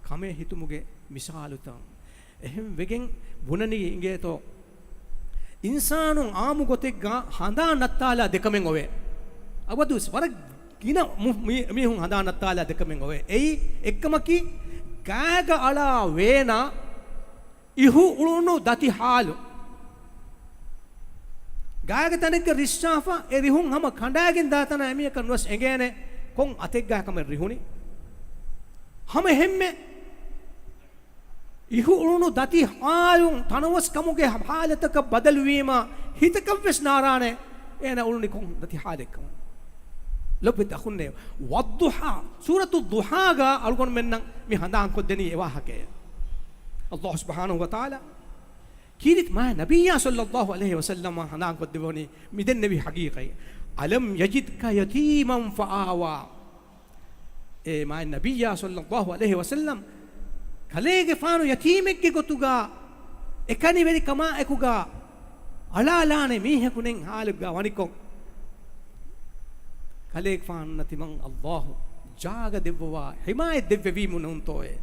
ކަމޭ ހިތުމުގެ މިސާލުތައް. އެހެން ވެގެން ބުނަނީ އިނގޭތޯ، އިންސާނުން އާއްމު ގޮތެއްގަ ހަނދާން ނައްތާލާ ދެކަމެއް އޮވޭ. އަބަދުވެސް ވަރަށް ގިނަ މު-، މީ-، މީހުން ހަނދާން ނައްތާލާ ދެކަމެއް އޮވޭ. އެއީ އެއްކަމަކީ، ގާގަ އަޅާ ވޭނާ އިހު އުޅުނު ދަތި ހާލު. ގާގެ ތަނެއްގަ ރިއްސާފަ، އެ ރިހުން ހަމަ ކަނޑާގެން ދާތަނާ އެމީހަކަށް ނުވެސް އެނގޭނެ ކޮން އަތެއްގާ ކަމެއް ރިހުނީ. ހަމަ އެހެންމެ އިހު އުޅުނު ދަތި ހާލުން ތަނަވަސް ކަމުގެ ހާލަތަކަށް ބަދަލުވީމަ، ހިތަކަށްވެސް ނާރާނެ އޭނަ އުޅުނީ ކޮން ދަތި ހާލެއްކަމަށް. ލޮބުވެތި އަޚުންނޭ، ވައްޟުޙާ، ސޫރަތު ޟުޙާގަ އަޅުގަނޑުމެންނަށް މި ހަނދާންކޮށްދެނީ އެ ވާހަކައެއް. ﷲ ސުބްޙާނަހޫ ވަތަޢާލާ ކީރިތި މާތް ނަބިއްޔާ ޞައްލައްލާހު ޢަލައިހި ވަސައްލަމަށް ހަނދާންކޮށްދެއްވަނީ މިދެންނެވި ޙަޤީޤަތް. أَلَمْ يَجِدْكَ يَتِيمًا فَآوَىٰ. އޭ މާތް ނަބިއްޔާ ޞައްލައްލާހު ޢަލައިހި ވަސައްލަމް، ކަލޭގެފާނު ޔަތީމެއްގެ ގޮތުގަ އެކަނިވެރިކަމާ އެކުގަ އަޅާލާނެ މީހަކު ނެތް ޙާލެއްގަ ވަނިކޮށް، ކަލޭގެފާނަށް ތިމަން ﷲ ޖާގަ ދެއްވަވާ، ޙިމާޔަތް ދެއްވެވީމު ނޫންތޯއޭ؟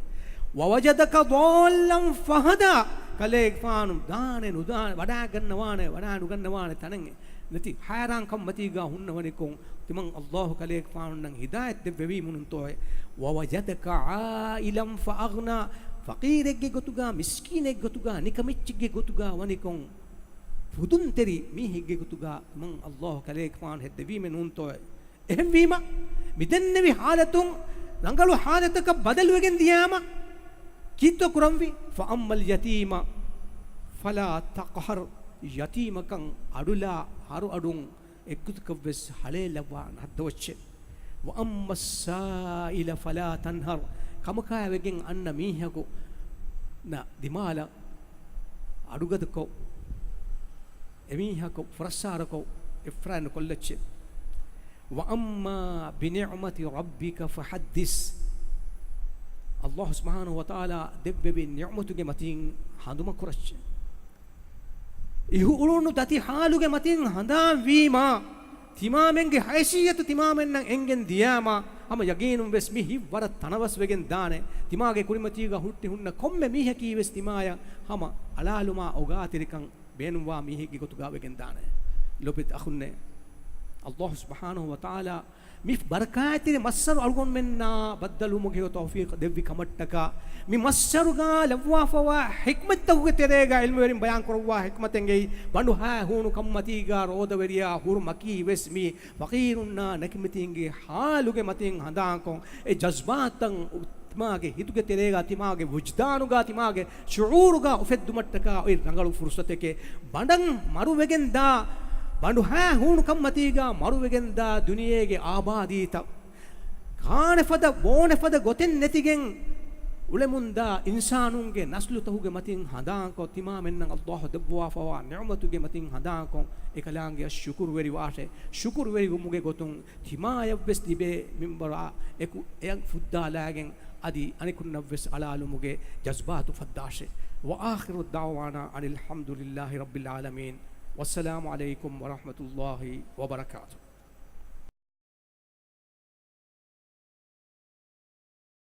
وَوَجَدَكَ ضَالًّا فَهَدَىٰ. ކަލޭގެފާނު ދާނެ ނުދާނެ، ވަޑާގަންނަވާނެ ވަޑާ ނުގަންނަވާނެ ތަނެއް ނެތި ޙައިރާންކަން މަތީގަ ހުންނަވަނިކޮށް، ތިމަން ﷲ ކަލޭގެފާނުންނަށް ހިދާޔަތް ދެއްވެވީމު ނޫންތޯއޭ؟ وَوَجَدَكَ عَائِلًا فَأَغْنَىٰ. ފަޤީރެއްގެ ގޮތުގަ، މިސްކީނެއްގެ ގޮތުގަ، ނިކަމެއްޗެއްގެ ގޮތުގަ ވަނިކޮށް، ފުދުންތެރި މީހެއްގެ ގޮތުގަ ތިމަން ﷲ ކަލޭގެފާނު ހެއްދެވީމެއް ނޫންތޯއޭ؟ އެހެންވީމަ، މިދެންނެވި ޙާލަތުން ރަނގަޅު ޙާލަތަކަށް ބަދަލުވެގެން ދިޔާމަ، ކީއްތޯ ކުރަންވީ؟ فَأَمَّا الْيَتِيمَ فَلَا تَقْهَرْ. ޔަތީމަކަން އަޑުލާ ހަރުއަޑުން އެއްގޮތަކަށްވެސް ހަޅޭލައްވާ ނައްދަވައްޗޭ. وَأَمَّا السَّائِلَ فَلَا تَنْهَرْ. ކަމަކާ ވެގެން އަންނަ މީހަކު ނަ ދިމާލަށް އަޑުގަދަކޮށް، އެމީހަކު ފުރައްސާރަކޮށް އިފްރާތް ނުކޮށްލައްޗޭ. وَأَمَّا بِنِعْمَةِ رَبِّكَ فَحَدِّثْ. ﷲ ސުބްޙާނަހޫ ވަތަޢާލާ ދެއްވެވި ނިޢުމަތުގެ މަތިން ހަނދުމަކުރައްޗޭ. އިހު އުޅުނު ދަތި ޙާލުގެ މަތިން ހަނދާންވީމާ، ތިމާމެންގެ ހައިސިއްޔަތު ތިމާމެންނަށް އެނގެން ދިޔާމާ، ހަމަ ޔަގީނުން ވެސް މި ހިތް ވަރަށް ތަނަވަސްވެގެން ދާނެ. ތިމާގެ ކުރިމަތީގަ ހުއްޓި ހުންނަ ކޮންމެ މީހަކީ ވެސް ތިމާޔަށް ހަމަ އަޅާލުމާ އޮގާތެރިކަން ބޭނުންވާ މީހެއްގެ ގޮތުގަ ވެގެން ދާނެ. ލޮބުވެތި އަޚުންނޭ، ﷲ ސުބްޙާނަހޫ ވަތަޢާލާ މި ބަރަކާތްތެރި މައްސަރު އަޅުގަނޑުމެންނާ ބައްދަލުވުމުގެ ތައުފީޤު ދެއްވި ކަމަށްޓަކާ، މި މައްސަރުގަ ލައްވާފަވާ ޙިކްމަތްތަކުގެ ތެރޭގަ ޢިލްމުވެރިން ބަޔާން ކުރައްވާ ޙިކްމަތެއްގައި، ބަނޑުހައި ހޫނު ކަންމަތީގަ ރޯދަވެރިޔާ ހުރުމަކީ ވެސް މި ފަޤީރުންނާ ނިކަމެތީންގެ ޙާލުގެ މަތިން ހަނދާންކޮށް، އެ ޖަޒްބާތައް ތިމާގެ ހިތުގެ ތެރޭގަ، ތިމާގެ ވުޖްދާނުގަ، ތިމާގެ ޝުޢޫރުގަ އުފެއްދުމަށްޓަކާ އޮތް ރަނގަޅު ފުރުޞަތެކޭ. ބަނޑަށް މަރުވެގެންދާ، ބަނޑުހައި ހޫނު ކަންމަތީގަ މަރުވެގެންދާ ދުނިޔޭގެ އާބާދީތައް، ކާނެފަދަ ބޯނެފަދަ ގޮތެއް ނެތިގެން އުޅެމުންދާ އިންސާނުންގެ ނަސްލުތަކުގެ މަތިން ހަނދާންކޮށް، ތިމާމެންނަށް ﷲ ދެއްވާފަވާ ނިޢުމަތުގެ މަތިން ހަނދާންކޮށް، އެކަލާނގެއަށް ޝުކުރުވެރިވާށޭ. ޝުކުރުވެރިވުމުގެ ގޮތުން ތިމާޔަށްވެސް ލިބޭ މިންވަރާ އެކު އެއަށް ފުއްދާލާގެން އަދި އަނެކުންނަށްވެސް އަޅާލުމުގެ ޖަޒްބާތު ފައްދާށޭ. وَآخِرُ دَعْوَانَا أَنِ الْحَمْدُ لِلَّهِ رَبِّ الْعَالَمِينَ. وَالسَّلَامُ عَلَيْكُمْ وَرَحْمَةُ اللَّهِ وَبَرَكَاتُهُ.